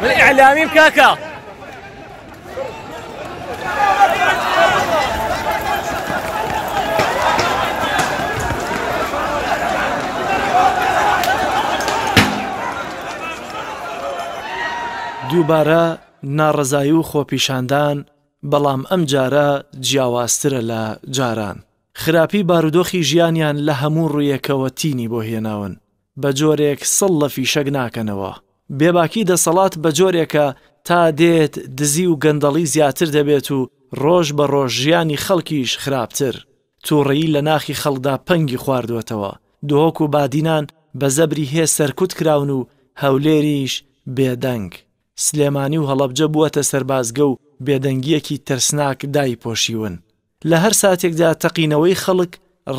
من ئیعلامیم کاکە. دووبارە ناڕەزایی و خۆپیشاندان، بەڵام ئەمجارە جیاوازترە لە جاران. خراپی بارودۆخی ژیانیان لە هەموو ڕوویەکەوە تینی بۆ هێناون، بە جۆرێک سڵ لە فیشەک ناکەنەوە. بێباکی دەسەڵات بە جۆرێکە تا دێت دزی و گەندەڵی زیاتر دەبێت و ڕۆژ بە ڕۆژ ژیانی خەڵکیش خراپتر. توڕەیی لە ناخی خەڵکدا پەنگی خواردووەتەوە. دهۆک و بادینان بە زەبری هێز سەرکوت کراون و هەولێریش بێدەنگ. سلێمانی و هەڵەبجە بووەتە سەربازگە و بێدەنگییەکی ترسناک دایپۆشیون. لە هەر ساتێکدا تەقینەوەی خەڵک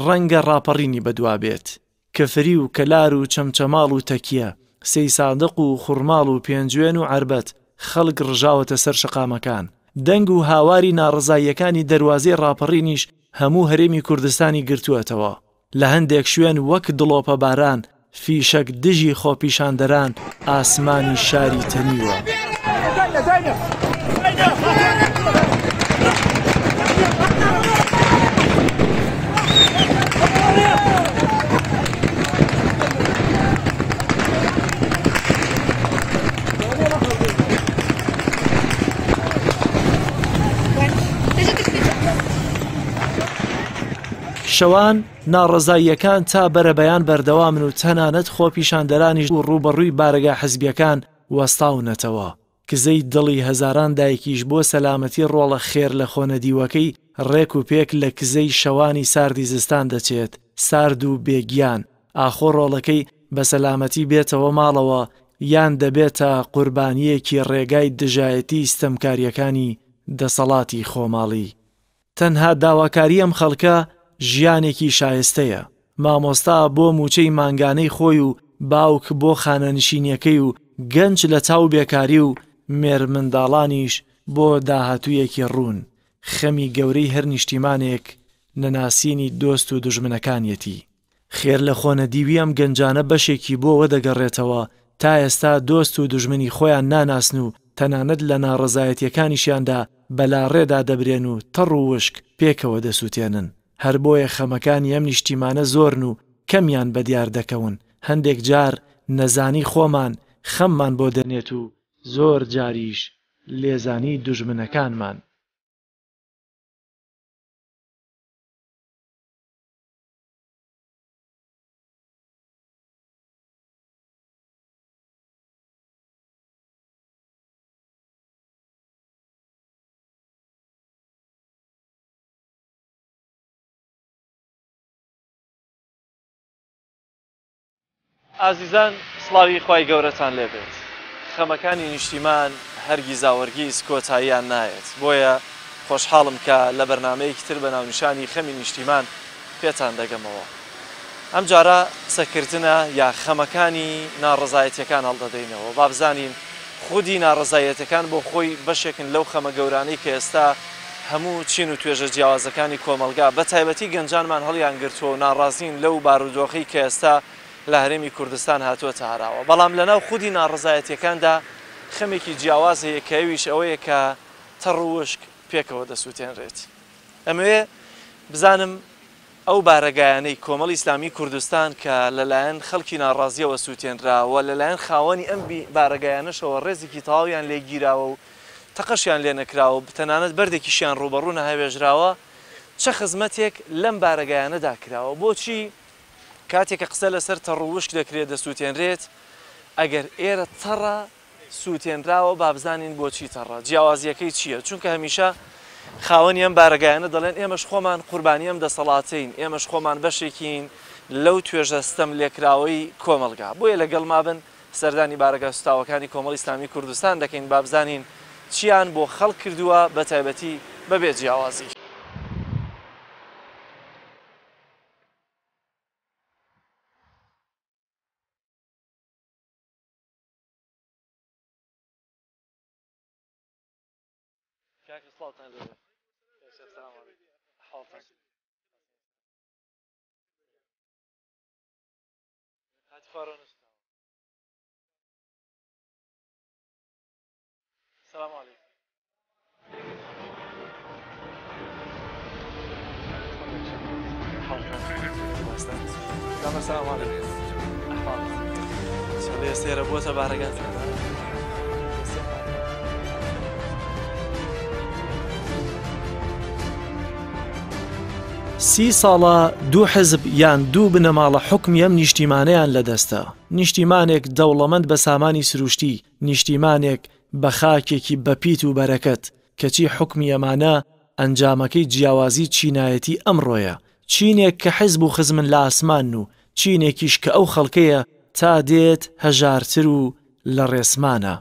ڕەنگە ڕاپەڕینی بەدوا بێت. کفری و کەلار و چەمچەماڵ و تەکیە، سەیسادق و خورماڵ و پێنجوێن و عەربەت، خەڵک ڕژاوەتە سەر شەقامەکان. دەنگ و هاواری ناڕەزاییەکانی دەروازەی ڕاپەڕینیش هەموو هەرێمی کوردستانی گرتووەتەوە. لە هەندێک شوێن وەک دڵۆپە باران فیشەک دژی خۆپیشاندەران ئاسمانی شاری تەنیوە. شەوان ناڕەزاییەکان تا بەرەبەیان بەردەوامن و تەنانەت خۆپیشاندەرانیش ڕووبەڕووی بارەگا حزبییەکان وەستاونەتەوە. کزەی دڵی هەزاران دایکیش بۆ سەلامەتی ڕۆڵە خێر لەخۆنەدیوەکەی ڕێک و پێک لە کزەی شەوانی ساردی زستان دەچێت، سارد و بێ گیان، ئاخۆ ڕۆڵەکەی بە سەلامەتی بێتەوە ماڵەوە یان دەبێتە قوربانییەکی ڕێگای دژایەتی ستەمکارییەکانی دەسەڵاتی خۆماڵی. تەنها داواکاری ئەم خەڵکە ژیانێکی شایستەیە، مامۆستا بۆ مووچەی مانگانەی خۆی و باوک بۆ خانەنشینیەکەی و گەنج لە چاو بێکاری و مێرمنداڵانیش بۆ داهاتوویەکی ڕوون، خەمی گەورەی هەر نیشتیمانێک نەناسینی دۆست و دوژمنەکانیەتی. خێرلەخۆنەدیوی ئەم گەنجانە بەشێکی بۆ ئەوە دەگەڕێتەوە تا ئێستا دۆست و دوژمنی خۆیان ناناسن و تەنانەت لە ناڕەزایەتیەکانیشیاندا بەلاڕێدا دەبرێن و تەڕ و وشک پێکەوە دەسوتێنن. هەر بۆیە خەمەکانی ئەم نیشتیمانە زۆرن و کەمیان بەدیار دەکەون، هەندێک جار نەزانی خۆمان خەممان بۆ دەنێت و زۆر جاریش لێزانی دوژمنەکانمان. ئازیزان سڵاوی خوای گەورەتان لێ بێت خەمەکانی نیشتیمان هەرگیزاوەرگیز کۆتاییان نایەت بۆیە خۆشحاڵم کە لە بەرنامەیەکی تر بە ناونیشانی خەمی نیشتیمان پێتان دەگەمەوە. ئەمجارە قسەکردنە یا خەمەکانی ناڕەزایەتیەکان هەڵدەدەینەوە. با بزانین خودی ناڕەزاییەتەکان بۆ خۆی بەشێکن لەو خەمە گەورانەی کە ئێستا هەموو چین و توێژە جیاوازەکانی کۆمەڵگا بە تایبەتی گەنجانمان هەڵیانگرتووە و ناڕازین لەو بارودۆخەی کە ئێستا لە هەرێمی کوردستان هاتووەتە ئاراوە. بەڵام لەناو خودی ناڕەزایەتیەکاندا خەمێکی جیاواز هەیە کە ئەویش ئەوەیە کە تەڕ و وشک پێکەوە دەسوتێنرێت. ئەمەوێ بزانم ئەو بارەگایانەی کۆمەڵی ئیسلامیی کوردستان کە لەلایەن خەڵکی ناڕازییەوە سووتێنرا و لەلایەن خاوەنی ئەم بارەگایانەشەوە ڕێزێکی تەواویان لێ گیراوە و تەقەشیان لێ نەکراوە و تەنانەت بەردێکیشیان ڕووبەڕوو نەهاوێژراوە، چ خزمەتێک لەم بارەگایانەدا کراوە؟ بۆچی کاتێک کە قسە لەسەر تەڕ و وشک دەکرێت دەسووتێنرێت؟ ئەگەر ئێرە تەڕە، سوتێنراوە بابزانین بۆچی تەڕە جیاوازیەکەی چیە چونکە هەمیشە خاوەنی ئەم بارەگایانە دەڵێن ئێمەش خۆمان قوربانی ئەم دەسەڵاتەین ئێمەش خۆمان بەشێکین لەو توێژە ستەم لێکراوەی کۆمەڵگا بۆیە لەگەڵ مابن سەردانی بارەگا سوتاوەکانی کۆمەڵی ئیسلامی کوردستان دەکەین بابزانین چیان بۆ خەڵک کردووە بەتایبەتی بەبێ جیاوازی. کاکە سڵاوتان لێ بێ سلام علیکم حاڵتان هاتی خوارەوە نەسوتاوە. لێ سێرە بۆتە بارەگات. سی ساڵە دوو حزب یان دوو بنەماڵە حوکمی ئەم نیشتیمانەیان لەدەستە، نیشتیمانێک دەوڵەمەند بە سامانی سروشتی، نیشتیمانێک بە خاکێکی بەپیت و بەرەکەت، کەچی حوکمی ئەمانە ئەنجامەکەی جیاوازی چینایەتی ئەمڕۆیە، چینێک کە حزب و خزمن لە ئاسمانن و چینێکیش کە ئەو خەڵکەیە تا دێت هەژارتر و لە ڕێسمانە.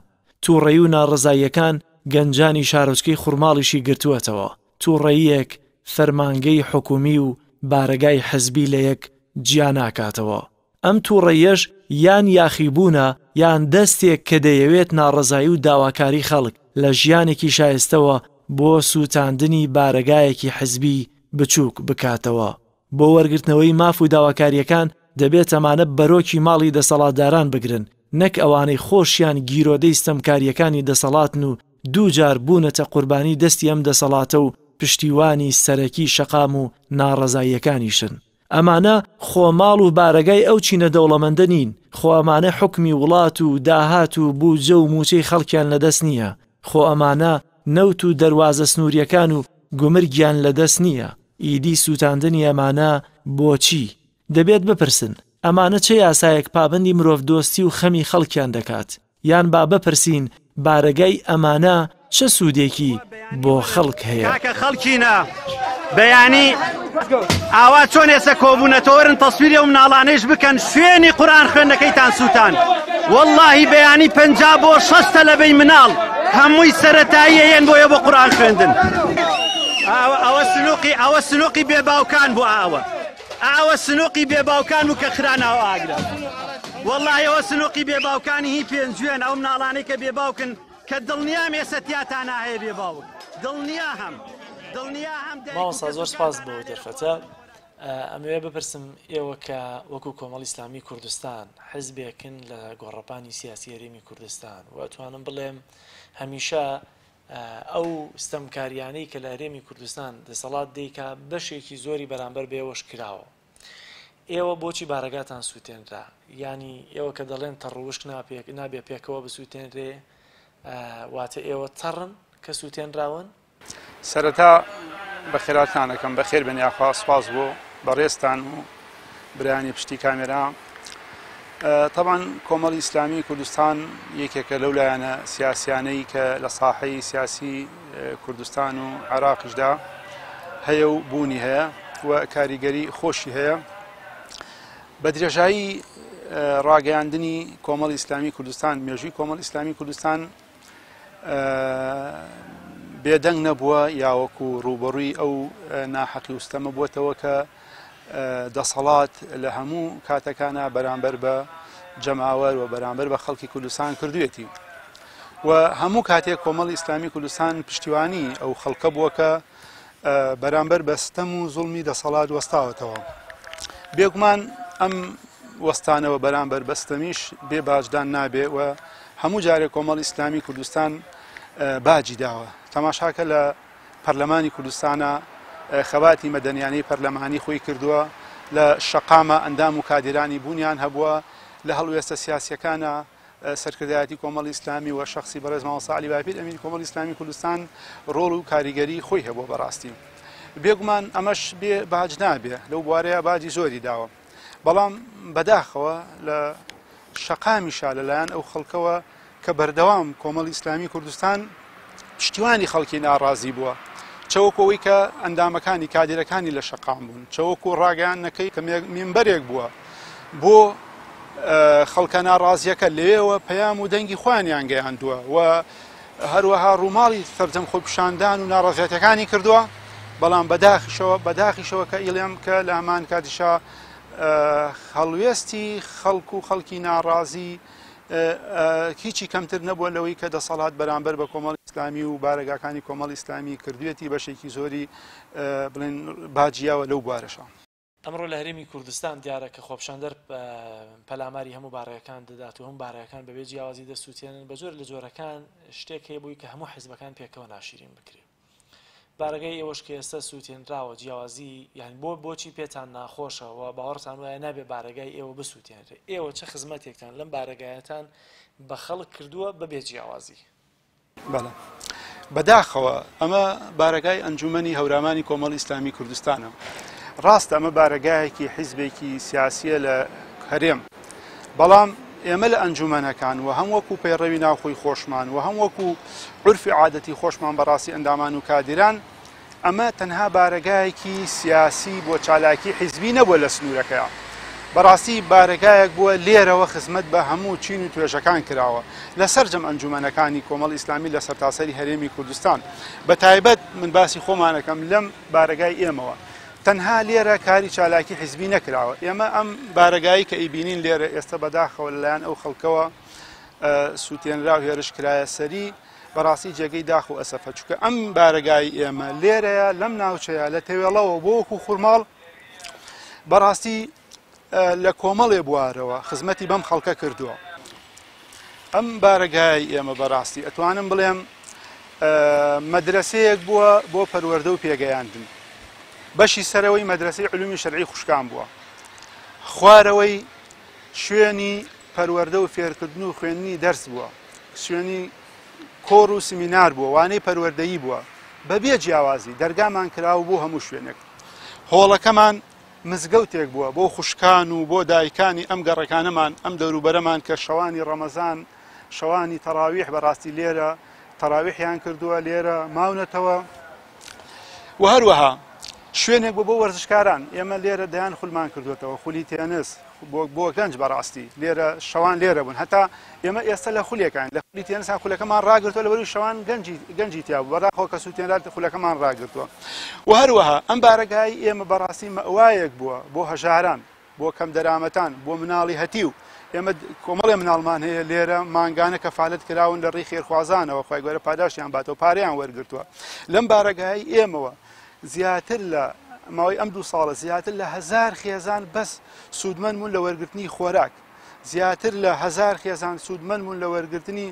توڕەیی و ناڕەزاییەکان گەنجانی شارۆچکەی خورماڵیشی گرتووەتەوە، توڕەییەک فەرمانگەی حکومی و بارەگای حزبی لەیەک جیا ناکاتەوە. ئەم توڕەییەش یان یاخیبوونە یان دەستێک کە دەیەوێت ناڕەزایی و داواکاری خەڵک لە ژیانێکی شایستەوە بۆ سووتاندنی بارەگایەکی حزبی بچووک بکاتەوە. بۆ وەرگرتنەوەی ماف و داواکارییەکان دەبێت ئەمانە بەرۆکی ماڵی دەسەڵاتداران بگرن نەک ئەوانەی خۆشیان گیرۆدەی ستەمکارییەکانی دەسەڵاتن و دووجار بوونەتە قوربانی دەستی ئەم دەسەڵاتە و پشتیوانی سەرەکی شەقام و ناڕەزاییەکانیشن. ئەمانە خۆ ماڵ و بارەگای ئەو چینە دەوڵەمەندە نین، خۆ ئەمانە حوکمی وڵات و داهات و بوجە و موچەی خەڵکیان لەدەست نییە، خۆ ئەمانە نەوت و دەروازە سنوریەکان و گومرگیان لەدەست نییە، ئیدی سوتاندنی ئەمانە بۆچی؟ دەبێت بپرسن ئەمانە چە یاسایەک پابەندی مرۆڤدۆستی و خەمی خەڵکیان دەکات؟ یان با بپرسین بارەگای ئەمانە چ سوودێکی بۆ خەڵک هەیە؟ کاکە خەڵکینە بەیانی ئاوا چۆن ئێسە کۆبوونەتەوە وەرن تەسویری ئەو مناڵانەیش بکەن شوێنی قورئان خوێندنەکەیتان سووتان وەڵڵاهی بەیانی پەنجا بۆ شەست تەلەبەی مناڵ هەمووی سەرەتاییە یەن بۆیە بۆ قورئان خوێندن ئەوە سنوقی ئەوە سنوقی بێ باوکان بوو ئاوە ئەوە سنوقی بێ باوکان بوو کە خرا ناو ئاگرە وەڵڵاهی ئەوە سنوقی بێ باوکانی هی پێنجوێن ئەو مناڵانەی کە بێ باوکن کە دڵنیام ئێسە تیاتانا هەیە بێ باوک دڵنیا هەم دڵنیا هەم دایک و مامۆستا زۆر سپاس بۆ کەسوکارتان هەیە. دەرفەتە ئەمەوێ بپرسم ئێوە کە وەکو کۆمەڵی ئیسلامی کوردستان حزبێکن لە گۆڕەپانی سیاسی هەرێمی کوردستان و ئەتوانم بڵێم هەمیشە ئەو ستەمکاریانەی کە لە هەرێمی کوردستان دەسەڵات دەیکا بەشێکی زۆری بەرامبەر بێوەش کراوە ئێوە بۆچی بارەگاتان سووتێنرا؟ یانی ئێوە کە دەڵێن تەڕ و وشک نابێ پێکەوە بسووتێنرێ واتە ئێوە تەڕن کە سووتێنراون؟ سەرەتا بەخێراتان ئەکەم بەخێر بن یاخوا سوپاس بۆ بەڕێزتان و برایانی پشتی کامێرا تەبان کۆمەڵی ئیسلامی کوردستان یەکێکە لەو لایەنە سیاسیانەی کە لە ساحەی سیاسی کوردستان و عێراقیشدا هەیە و بوونی هەیە و کاریگەری خۆشی هەیە بە درێژایی ڕاگەیاندنی کۆمەڵی ئیسلامی کوردستان مێژووی کۆمەڵ ئیسلامی کوردستان بێدەنگ نەبووە یاوەکو ڕووبەڕووی ئەو ناحەقی وستەمە بووەتەوە کە دەسەڵات لە هەموو کاتەکانە بەرامبەر بە جەماوەر و بەرامبەر بە خەڵکی کوردستان کردوێتی و هەموو کاتێک کۆمەڵی ئیسلامی کوردستان پشتیوانی ئەو خەڵکە بووە کە بەرامبەر بە ستەم و زوڵمی دەسەڵات وەستاوەتەوە. بێگومان ئەم وەستانەوە بەرامبەر بە ستەمیش بێ باجدان نابێ و هەموو جارێک کۆمەڵی ئیسلامی کوردستان باجی داوە. تەماشاکە لە پەرلەمانی کوردستانە خەباتی مەدەنیانەی پەرلەمانی خۆی کردووە، لە شەقامە ئەندام و کادیرانی بوونیان هەبووە، لە هەڵوێستە سیاسیەکانە سەرکردایەتی کۆمەڵی ئیسلامی و شەخسی بەڕێز مامۆستا عەلی باپیر ئەمیری کۆمەڵی ئیسلامی کوردستان ڕۆڵ و کاریگەری خۆی هەبووە بەڕاستی بێگومان ئەمەش بێ باج نابێ لەو بوارەیە باجی زۆری داوە بەڵام بەداخەوە لە شەقامیشا لەلایەن ئەو خەڵکەوە کە بەردەوام کۆمەڵی ئیسلامی کوردستان پشتیوانی خەڵکی ناڕازی بووە چەوەکو ئەوەی کە ئەندامەکانی کادیرەکانی لە شەقام بوون چەوەکو ڕاگەیاندنەکەی کە مینبەرێک بووە بۆ خەڵکە ناڕازیەکە لەوێوە پەیام و دەنگی خۆیانیان گەیاندووە و هەروەها ڕووماڵی سەرجەم خۆپیشاندان و ناڕازیەتەکانی کردووە بەڵام بەداخیشەوە بەداخیشەوە کە ئیڵێم کە لە هەمان کاتیشا هەڵوێستی خەڵک و خەڵکی ناڕازی هیچی کەمتر نەبووە لەوەی کە دەسەڵات بەرامبەر بە کۆمەڵی ئیسلامی و بارەگاکانی کۆمەڵی ئیسلامی کردوێتی بەشێکی زۆری بڵێن باجیاوە لەو بوارەشە. ئەمڕۆ لە هەرێمی کوردستان دیارە کە خۆپیشاندەر پەلاماری هەموو بارەگاکان دەدات و هەموو بارەگاکان بەبێ جیاوازی دەسووتێنن، بە جۆر لە جۆرەکان شتێک هەیە بۆی کە هەموو حیزبەکان پێکەوە ناشیرین بکرێ. بارەگای ئێوەش کە ئێستا سووتێنراوە جیاوازی یانی بۆ بۆچی پێتان ناخۆشە و باوەڕتان وایە نابێ بارەگای ئێوە بسووتێنرێ؟ ئێوە چ خزمەتێکتان لەم بارەگایەتان بە خەڵک کردووە بەبێ جیاوازی؟ بەڵێ بەداخەوە ئەمە بارەگای ئەنجومەنی هەورامانی کۆمەڵی ئیسلامی کوردستانە. ڕاستە ئەمە بارەگایەکی حیزبێکی سیاسیە لە هەرێم، بەڵام ئێمە لە ئەنجومەنەکان و هەم وەکو پەیڕەوی ناوخۆی خۆشمان و هەم وەکو عورفی عادەتی خۆشمان بەڕاستی ئەندامان و کادیران ئەمە تەنها بارەگایەکی سیاسی بۆ چالاکی حیزبی نەبووە لە سنوورەکەیا، بەڕاستی بارەگایەک بووە لێرەوە خزمەت بە هەموو چین و توێژەکان کراوە لە سەرجەم ئەنجومەنەکانی کۆمەڵی ئیسلامی لە سەرتاسەری هەرێمی کوردستان بە تایبەت من باسی خۆمانەکەم لەم بارەگای ئێمەوە تەنها لێرە کاری چالاکی حیزبی نەکراوە ئێمە ئەم بارەگایی کە ئیبینین لێرە ئێستا بەداخەوە لەلایەن ئەو خەڵکەوە سووتێنرا و هێرش کرایە سەری بەڕاستی جێگەی داخ و ئەسەفە چونکە ئەم بارەگای ئێمە لێرەیە لەم ناوچەیە لە تەوێڵەوە بۆ وەکو خورماڵ بەڕاستی لە کۆمەڵێ بوارەوە خزمەتی بەم خەڵکە کردووە ئەم بارەگای ئێمە بەڕاستی ئەتوانم بڵێم مەدرسەیەک بووە بۆ پەروەردە و پێگەیاندن بەشی سەرەوەی مەدرسەی علومی شەرعی خوشکان بووە خوارەوەی شوێنی پەروەردە و فێرکردن و خوێندنی دەرس بووە، شوێنی کۆڕ و سمینار بووە، وانەی پەروەردەیی بووە، بەبێ جیاوازی دەرگامان کراوە بۆ هەموو شوێنێک. هۆڵەکەمان مزگەوتێک بووە بۆ خوشکان و بۆ دایکانی ئەم گەڕەکانەمان، ئەم دەوروبەرەمان کە شەوانی ڕەمەزان، شەوانی تەڕاویح بەڕاستی لێرە تەڕاویحیان کردووە، لێرە ماونەتەوە. و هەروەها شوێنێک بوو بۆ وەرزشکاران، ئێمە لێرە دەیان خولمان کردووەتەوە، خولی تێنس بۆ گەنج بەڕاستی لێرە شەوان لێرە بوون، هەتا ئێمە ئێستا لە خولێکان لە خولی تێنسان خولەکەمان ڕاگرتووە لەبەروی شەوان گەنجی گەنجی تیا بوو، بەداخەوە کە سووتێنرا خولەکەمان ڕاگرتووە. و هەروەها ئەم بارەگای ئێمە بەڕاستی مەوایەک بووە بۆ هەژاران، بۆ کەم دەرامەتان، بۆ مناڵی هەتیو، ئێمە کۆمەڵێ مناڵمان هەیە لێرە مانگانە کەفالەت کراون لە ڕێی خێرخوازانەوە، خوای گەورە پاداشتیان باتەوە، پارەیان وەرگرتووە. لەم بارەگایەی ئێمەوە زیاتر لە ماوەی ئەم دوو ساڵە زیاتر لە هەزار خێزان بەس سوودمەند بوون لە وەرگرتنی خۆراک، زیاتر لە هەزار خێزان سوودمەند بوون لە وەرگرتنی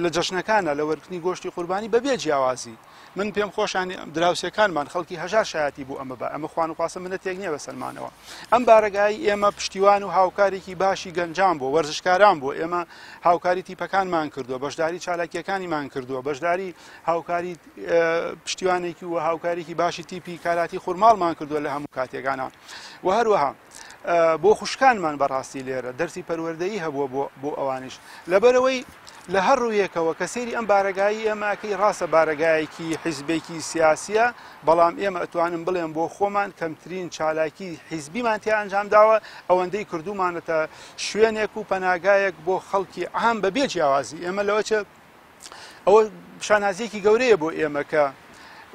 لە جەژنەکانە لە وەرگرتنی گۆشتی قوربانی بەبێ جیاوازی. من پێم خۆشانی دراوسێکانمان خەڵکی هەژار شایەتی بۆ ئەمە بە ئەمە خوان و خواستە منەتێک نییە بەسەرمانەوە ئەم بارەگای ئێمە پشتیوان و هاوکارێکی باشی گەنجان بوو وەرزشکاران بوو ئێمە هاوکاری تیپەکانمان کردووە بەشداری چالاکیەکانیمان کردووە بەشداری هاوکاری پشتیوانێکی و هاوکارێکی باشی تیپی کاراتی خورماڵمان کردووە لە هەموو کاتێکانە و هەروەها بۆ خوشکانمان بەڕاستی لێرە دەرسی پەروەردەیی هەبووە بۆ ئەوانیش لەبەرەوەی لە هەر ڕوویەکەوە کە سەیری ئەم بارەگایی ئێمە ئەکەی ڕاستە بارەگایەکی حیزبێکی سیاسیە بەڵام ئێمە ئەتوانم بڵێم بۆ خۆمان کەمترین چالاکی حیزبیمان تیا ئەنجام داوە ئەوەندەی کردومانەتە شوێنێک و پەناگایەک بۆ خەڵکی عام بەبێ جیاوازی ئێمە لەوە چێ ئەوە شانازیەکی گەورەیە بۆ ئێمە کە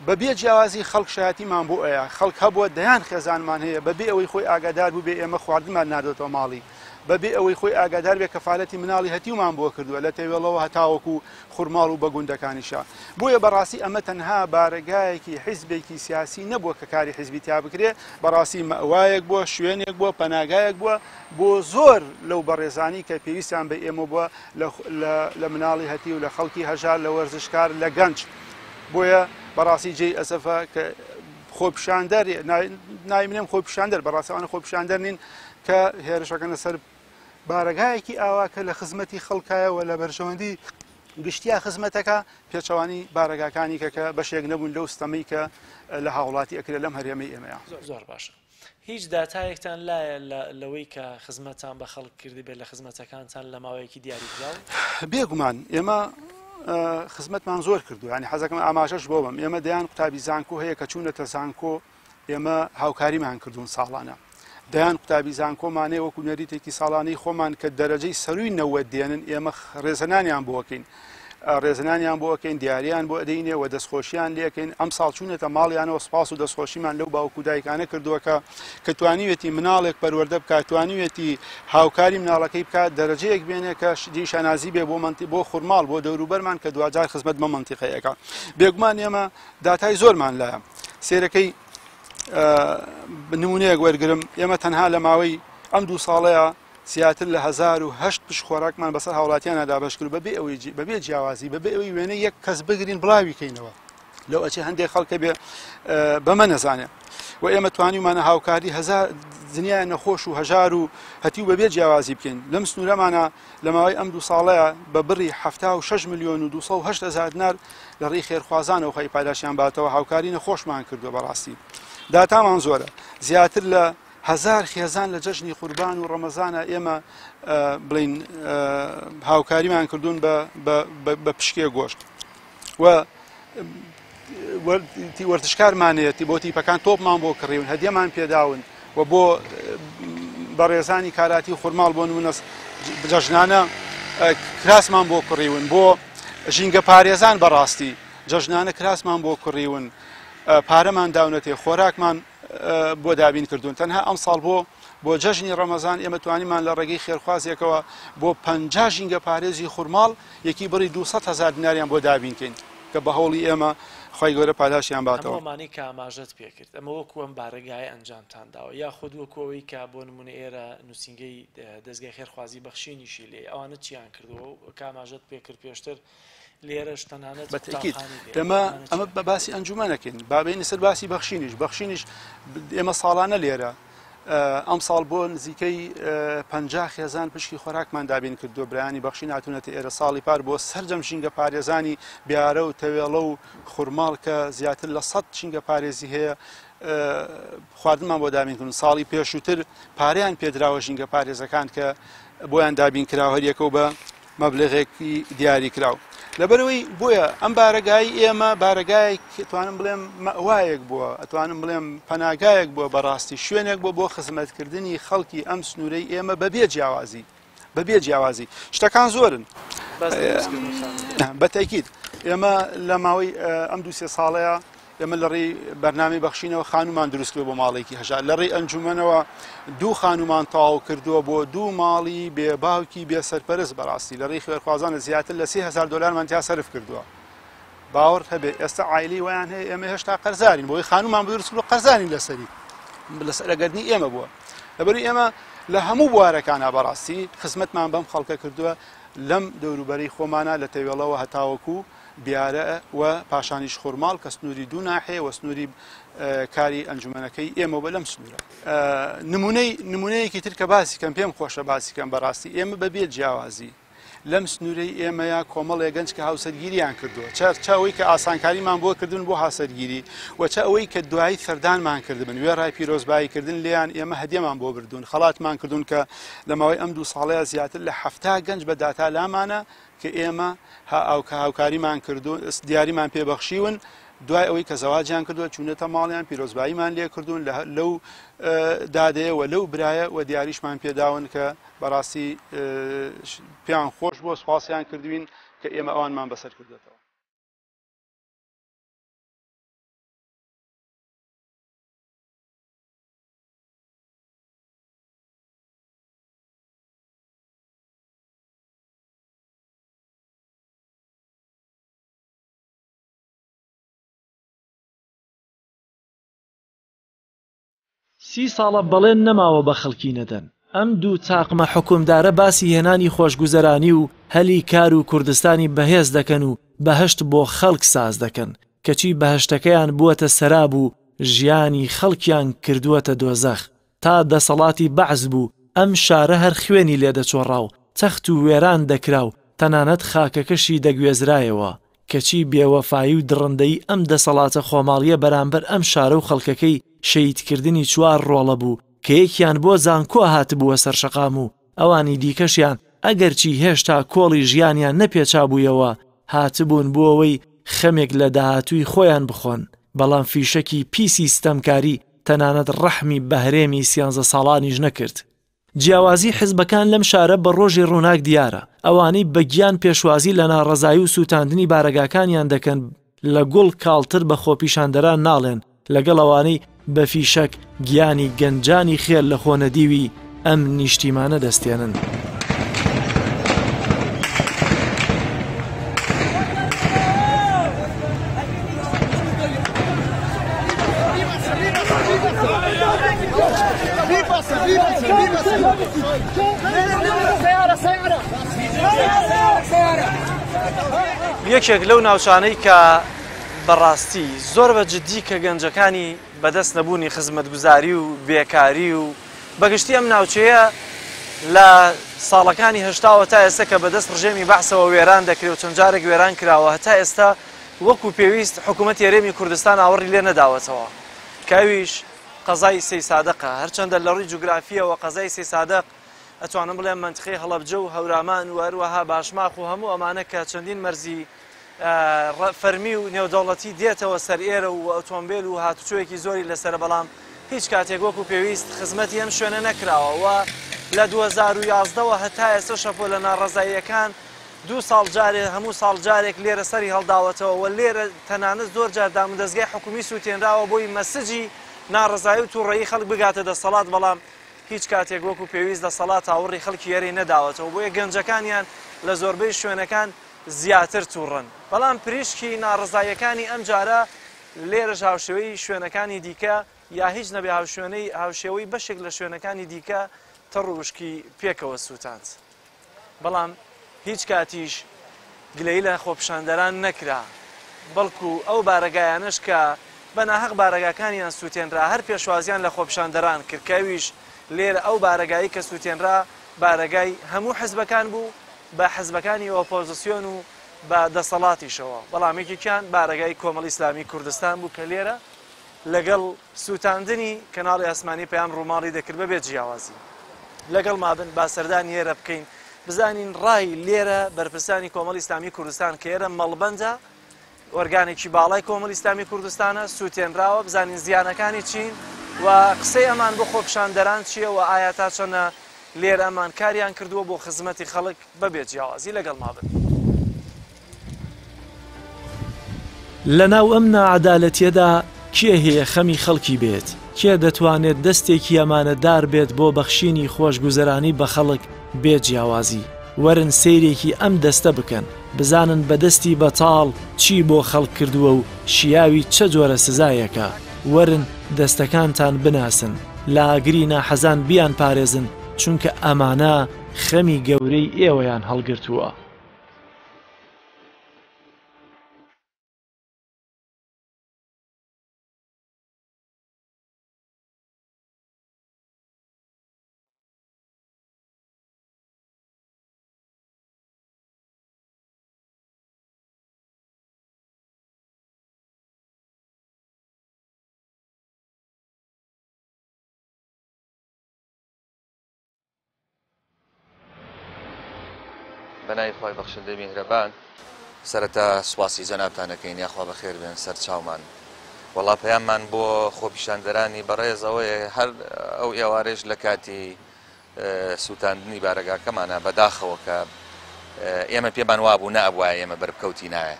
بە بێ جیاوازی خەڵک شایەتیمان بۆ ئەیە خەڵک هەبووە دەیان خێزانمان هەیە بەبێ ئەوەی خۆی ئاگادار بوو بێ ئێمە خواردنمان ناردۆتەوە ماڵی بەبێ ئەوەی خۆی ئاگادار بێ کەفالەتی مناڵی هەتیومان بۆ کردووە لە تەوێڵەوە هەتاوەکو خورماڵ و بە گوندەکانیشا بۆیە بەڕاستی ئەمە تەنها بارەگایەکی حیزبێکی سیاسی نەبووە کە کاری حیزبی تیا بکرێ بەڕاستی مەوایەک بووە شوێنێک بووە پەناگایەک بووە بۆ زۆر لەو بەڕێزانی کە پێویستیان بە ئێمە بووە لە مناڵی هەتیو لە خەڵکی هەژار لە وەرزشکار لە گەنج بۆیە بەڕاستی جێی ئەسەفە کە خۆپیشاندەر ناوی منێم خۆپیشاندەر بەڕاستی ئەوانە خۆپیشاندەر نین کە هێرشەکەنە سەر بارەگایەکی ئاوا کە لە خزمەتی خەڵکایە و لە بەرژەوەندی گشتیا خزمەتەکە پێچەوانی بارەگاکانی کە کە بەشێک نەبوون لەو ستەمەی کە لە هاوڵاتی ئەکرێت لەم هەرێمەی ئێمەیە. زۆر باشە هیچ داتایەکتان لایە لەوەی کە خزمەتتان بە خەڵک کردبێت لە خزمەتەکانتان لە ماوەیەکی دیاریکراو؟ بێگومان ئێمە خزمەتمان زۆر کردو ینی حەزەکەم ئاماژەش بۆ بم ئێمە دەیان قوتابی زانکۆ هەیە کە چوونەتە زانکۆ ئێمە هاوکاریمان کردوون ساڵانە دەیان قوتابی زانکۆمانەیە وەکو نەریتێکی ساڵانەی خۆمان کە دەرەجەی سەروی 90 دێنن ئێمە ڕێزەنانیان بۆکەین ڕێزنانیان بۆ ئەکەین دیاریان بۆ ئەدەینێ و دەستخۆشیان لێکەین ئەم ساڵ چوونەتە ماڵیانەوە سپاس و دەستخۆشیمان لەو باوک و دایکانە کردووە کە کە توانیوێتی مناڵێک پەروەردە بکات توانیوێتی هاوکاری مناڵەکەی بکات دەرەجەیەک بێنێ کە جێی شانازی بێ بۆ مەنتی بۆ خورماڵ بۆ دەوروبەرمان کە دواجار خزمەت بە مەنتیقەیەکە بێگومان ئێمە داتای زۆرمان لایە سێرەکەی نمونەیەک وەرگرم ئێمە تەنها لە ماوەی ئەم دوو ساڵەیە زیاتر لە 1008 پشک خۆراکمان بەسەر هاوڵاتیانە دابەش کرد بەبێ ئەوەی بەبێ جیاوازی بەبێ ئەوەی وێنەی یەک کەس بگرین بڵاوی کەینەوە. لەو ئەچێ هەندێک خەڵکە بێ بەمە نەزانێ و ئێمە توانیمانە هاوکاری هەزار دنیای نەخۆش و هەژار و هەتیو بەبێ جیاوازی بکەین لەم سنوورەمانە لە ماوەی ئەم دوو ساڵەیە بە بڕی 76 میلیۆن و 208 هەزار دینار لە ڕێی خێرخوازانەوە خۆی پاداشیان باتەوە هاوکاری نەخۆشمان کردووە. بەڕاستی داتامان زۆرە، زیاتر لە 1000 خێزان لە جەژنی قوربان و ڕەمەزانە ئێمە بڵین هاوکاریمان کردوون بە پشکێ گۆشت و وەرزشکارمانەیەتی بۆ تیپەکان تۆپمان بۆ کڕیون، هەدیەمان پێداون و بۆ بەڕێزانی کاراتی خورماڵ بۆ نمونە جەژنانە کراسمان بۆ کڕیون، بۆ ژینگە پارێزان بەڕاستی جەژنانە کراسمان بۆ کڕیون، پارەمان داونەتێ، خۆراکمان بۆ دابین کردوون. تەنها ئەم ساڵ بۆ جەژنی ڕەمەزان ئێمە توانیمان لە ڕێگەی خێرخوازێکەوە بۆ 50 ژینگە پارێزی خورماڵ یەکی بڕی 200 هزار دیناریان بۆ دابین کەین کە بە هەوڵی ئێمە خی گەورە پاداشیان باتەوە. ئەمە ئەمانەی کە ئاماژەت پێکرد، ئەمە وەکو ئەم بارەگایە ئەنجامتان داوە یاخود وەکو ئەوەی کە بۆ نمونە ئێرە نووسینگەی دەزگای خێرخوازی بەخشینیشی لێ، ئەوانە چیان کردووە کە ئاماژەت پێکرد پێشتر لێرەش تەنانەت بە تەئکید قوتابخانەی لێ ئێمە ئەمانە ئەمە چیان بە باسی ئەنجومەنەکەین، بابینی سەر باسی بەخشینیش، بەخشینیش ئێمە ساڵانە لێرە ئەم ساڵ بۆ نزیکەی 50 خێزان پشکی خۆراکمان دابین کردووە. برایانی بەخشین هاتوونەتە ئێرە ساڵی پار بۆ سەرجەم ژینگە پارێزانی بیارە و تەوێڵە و خورماڵ کە زیاتر لە 100 ژینگە پارێزی هەیە خواردنمان بۆ دابین کردن. ساڵی پێشووتر پارەیان پێدراوە ژینگە پارێزەکان کە بۆیان دابین کراوە هەریەکە و بە مەبلغێکی دیاری کراو. لەبەرەوەی بۆیە ئەم بارەگای ئێمە بارەگایەک توانم بڵێم مەوایەک بووە، ئەتوانم بڵێم پەناگایەک بووە، بەڕاستی شوێنێک بووە بۆ خزمەتکردنی خەڵکی ئەم سنوورەی ئێمە بەبێ جیاوازی، بەبێ جیاوازی. شتەکان زۆرن بە تەکید. ئێمە لە ماوەی ئەم دوو سێ ساڵەیە ئێمە لە ڕێی بەرنامەی بەخشینەوە خانومان دروست کردووە بۆ ماڵێکی هەژار، لە ڕێی ئەنجومەنەوە دوو خانومان تەواو کردووە بۆ دوو ماڵی بێ باوکی بێ سەرپەرست. بەڕاستی لە ڕێی خێرخوازانە زیاتر لە 3000 دلارمان تیا سەرف کردووە. باوەڕ هەبێ ئێستا عایلی وایان هەیە ئێمە هێشتا قەرزارین بۆی خانومان دروست کردووە، قەرزارین لەسەری، لەسەر گەردنی ئێمە بووە. لەبەری ئێمە لە هەموو بوارەکانە بەڕاستی خزمەتمان بەم خەڵکە کردووە لەم دەوروبەری خۆمانە لە تەوێڵەوە هەتاوەکو بیارە و پاشانیش خورماڵ کە سنووری دوو ناحیە و سنووری کاری ئەنجومەنەکەی ئێمە بە لەم سنوورە. نمونەی نمونەیەکی تر کە باسی کەم پێم خۆشە باسی کەم، بەڕاستی ئێمە بەبێ جیاوازی لەم سنوورەی ئێمەیە کۆمەڵێ گەنج کە هاوسەرگیریان کردووە، چە ئەوەی کە ئاسانکاریمان بۆ کردن بۆ هاوسەرگیری و چە ئەوەی کە دوایی سەردانمان کردبن وێڕای پیرۆزباییکردن لێیان ئێمە هەدیەمان بۆ بردوون، خەڵاتمان کردوون کە لە ماوەی ئەم دوو ساڵەیە زیاتر لە 70 گەنج بە داتا لامانە کە ئێمە هاوکاریمان کردوون، دیاریمان پێبەخشیون، دوای ئەوەی کە زەواجیان کردووە چوونەتە ماڵیان پیرۆزباییمان لێ کردوون لەو دادەیە و لەو برایە و دیاریشمان پێداون کە بەڕاستی پێیان خۆش بووە، سوپاسیان کردوین کە ئێمە ئەوانمان بەسەر کردوێتەوە. 30 ساڵە بەڵێن نەماوە بە خەڵکی نەدەن. ئەم دوو تاقمە حوکمدارە باسی هێنانی خۆشگوزەرانی و هەلی کار و کوردستانی بەهێز دەکەن و بەهەشت بۆ خەڵک ساز دەکەن، کەچی بەهەشتەکەیان بووەتە سەراب و ژیانی خەڵکیان کردووەتە دۆزەخ. تا دەسەڵاتی بەعس بوو ئەم شارە هەر خوێنی لێ دەچۆڕا و تەخت و وێران دەکرا و تەنانەت خاکەکەشی دەگوێزرایەوە، کەچی بێوەفایی و دڕندەیی ئەم دەسەڵاتە خۆماڵییە بەرامبەر ئەم شارە و خەڵکەکەی شەهیدکردنی چوار ڕۆڵە بوو کە یەکیان بۆ زانکۆ هاتبووە سەر شەقام و ئەوانی دیکەشیان ئەگەرچی هێشتا کۆڵی ژیانیان نەپێچابوویەوە هاتبوون بۆ ئەوەی خەمێک لە داهاتووی خۆیان بخۆن، بەڵام فیشەکی پیسی ستەمکاری تەنانەت ڕەحمی بە هەرێمی سیانزە ساڵانیش نەکرد. جیاوازی حزبەکان لەم شارە بە ڕۆژی ڕووناک دیارە، ئەوانەی بە گیان پێشوازی لە ناڕەزایی و سووتاندنی بارەگاکانیان دەکەن لە گوڵ کاڵتر بە خۆپیشاندەران ناڵێن، لەگەڵ ئەوانەی بە فیشەک گیانی گەنجانی خێر لە خۆ نەدیوی ئەم نیشتیمانە دەستێنن. یەکێک لەو ناوچانەی کە بەڕاستی زۆر بە جدی کە گەنجەکانی بەدەست نەبوونی خزمەتگوزاری و بێکاری و بەگشتی ئەم ناوچەیە لە ساڵەکانی هەشتاوە تا ئێستا کە بەدەست ڕژێمی بەعسەوە وێران دەکرێت و چەند جارێک وێران کراوە هەتا ئێستا وەکو پێویست حکوومەتی هەرێمی کوردستان ئاوڕی لێ نەداوەتەوە کە ئەویش قەزای سەیسادقە هەرچەندە لە ڕووی جوگرافیەوە قەزای سەیسادق ئەتوانم بڵێم مەنتقەی هەڵەبجە و هەورامان و هەروەها باشماخ و هەموو ئەمانە کە چەندین مەرزی فەرمی و نێودەوڵەتی دێتەوە سەر ئێرە و ئۆتۆمبێل و هاتوچۆیەکی زۆری لەسەرە بەڵام هیچ کاتێک وەکو پێویست خزمەتی ئەم شوێنە نەکراوە و لە 2011 وە هەتا ئێستا شەپۆلە ناڕەزاییەکان دوو ساڵ جارێ هەموو ساڵ جارێک لێرە سەری هەڵداوەتەوە و لێرە تەنانەت زۆر جار دامودەزگای حکومی سووتێنراوە بۆی مەسجی ناڕەزایی و تووڕەیی خەڵک بگاتە دەسەڵات بەڵام هیچ کاتێک وەکو پێویست دەسەڵات ئاوڕی خەڵکی ئێرەی نەداوەتەوە بۆیە گەنجەکانیان لە زۆربەی شوێنەکان زیاتر توڕەن. بەڵام پریشکی ناڕەزاییەکانی ئەمجارە لێرەش هاوشێوەی شوێنەکانی دیکە یا هیچ نەبێ هاوشوێنەی هاوشێوەی بەشێک لە شوێنەکانی دیکە تەڕ و وشکی پێکەوە سووتاند. بەڵام هیچ کاتیش گلەیی لە خۆپیشاندەران نەکرا، بەڵکو ئەو بارەگایانەش کە بە ناهەق بارەگاکانیان سووتێنرا هەر پێشوازیان لە خۆپیشاندەران کرد کە ئەویش لێرە ئەو بارەگایەی کە سووتێنرا بارەگای هەموو حزبەکان بوو بە حزبەکانی ئۆپۆزسیۆن و بە دەسەڵاتیشەوە، بەڵام یەکێکیان بارەگای کۆمەڵی ئیسلامی کوردستان بوو کە لێرە لەگەڵ سووتاندنی کەناڵی ئاسمانی پەیام ڕووماڵی دەکرد بەبێ جیاوازی. لەگەڵما بن با سەردانی ئێرە بکەین بزانین ڕای لێرە بەرپرسانی کۆمەڵی ئیسلامی کوردستان کە ئێرە مەڵبەندە ئۆرگانێکی باڵای کۆمەڵی ئیسلامی کوردستانە سووتێنراوە بزانین زیانەکانی چین و قسەی ئەمان بۆ خۆپیشاندەران چییە و ئایا تا چەنە لێرە ئەمان کاریان کردووە بۆ خزمەتی خەڵک بەبێ جیاوازی لەگەڵما بن. لەناو ئەم ناعەدالەتیەدا کێ هەیە خەمی خەڵکی بێت؟ کێ دەتوانێت دەستێکی ئەمانەتدار بێت بۆ بەخشینی خۆشگوزەرانی بە خەڵک بێ جیاوازی؟ وەرن سەیرێکی ئەم دەستە بکەن بزانن بە دەستی بەتاڵ چی بۆ خەڵک کردووە و شیاوی چە جۆرە سزایەکە؟ وەرن دەستەکانتان بناسن، لە ئاگری ناحەزان بیانپارێزن، چونکە ئەمانە خەمی گەورەی ئێوەیان هەڵگرتووە. بەناوی خوای بەخشندەی میهرەبان. سەرەتا سوپاسی جەنابتان ئەکەین یاخوا بەخێر بێن سەر چاومان. وەڵا پەیاممان بۆ خۆپیشاندەرانی بەڕێز ئەوەیە هەر ئەو ئێوارەیش لە کاتی سووتاندنی بارەگاکەمانە بەداخەوە کە ئێمە پێمان وابوو نەئەبوایە ئێمە بەربکەوتینایە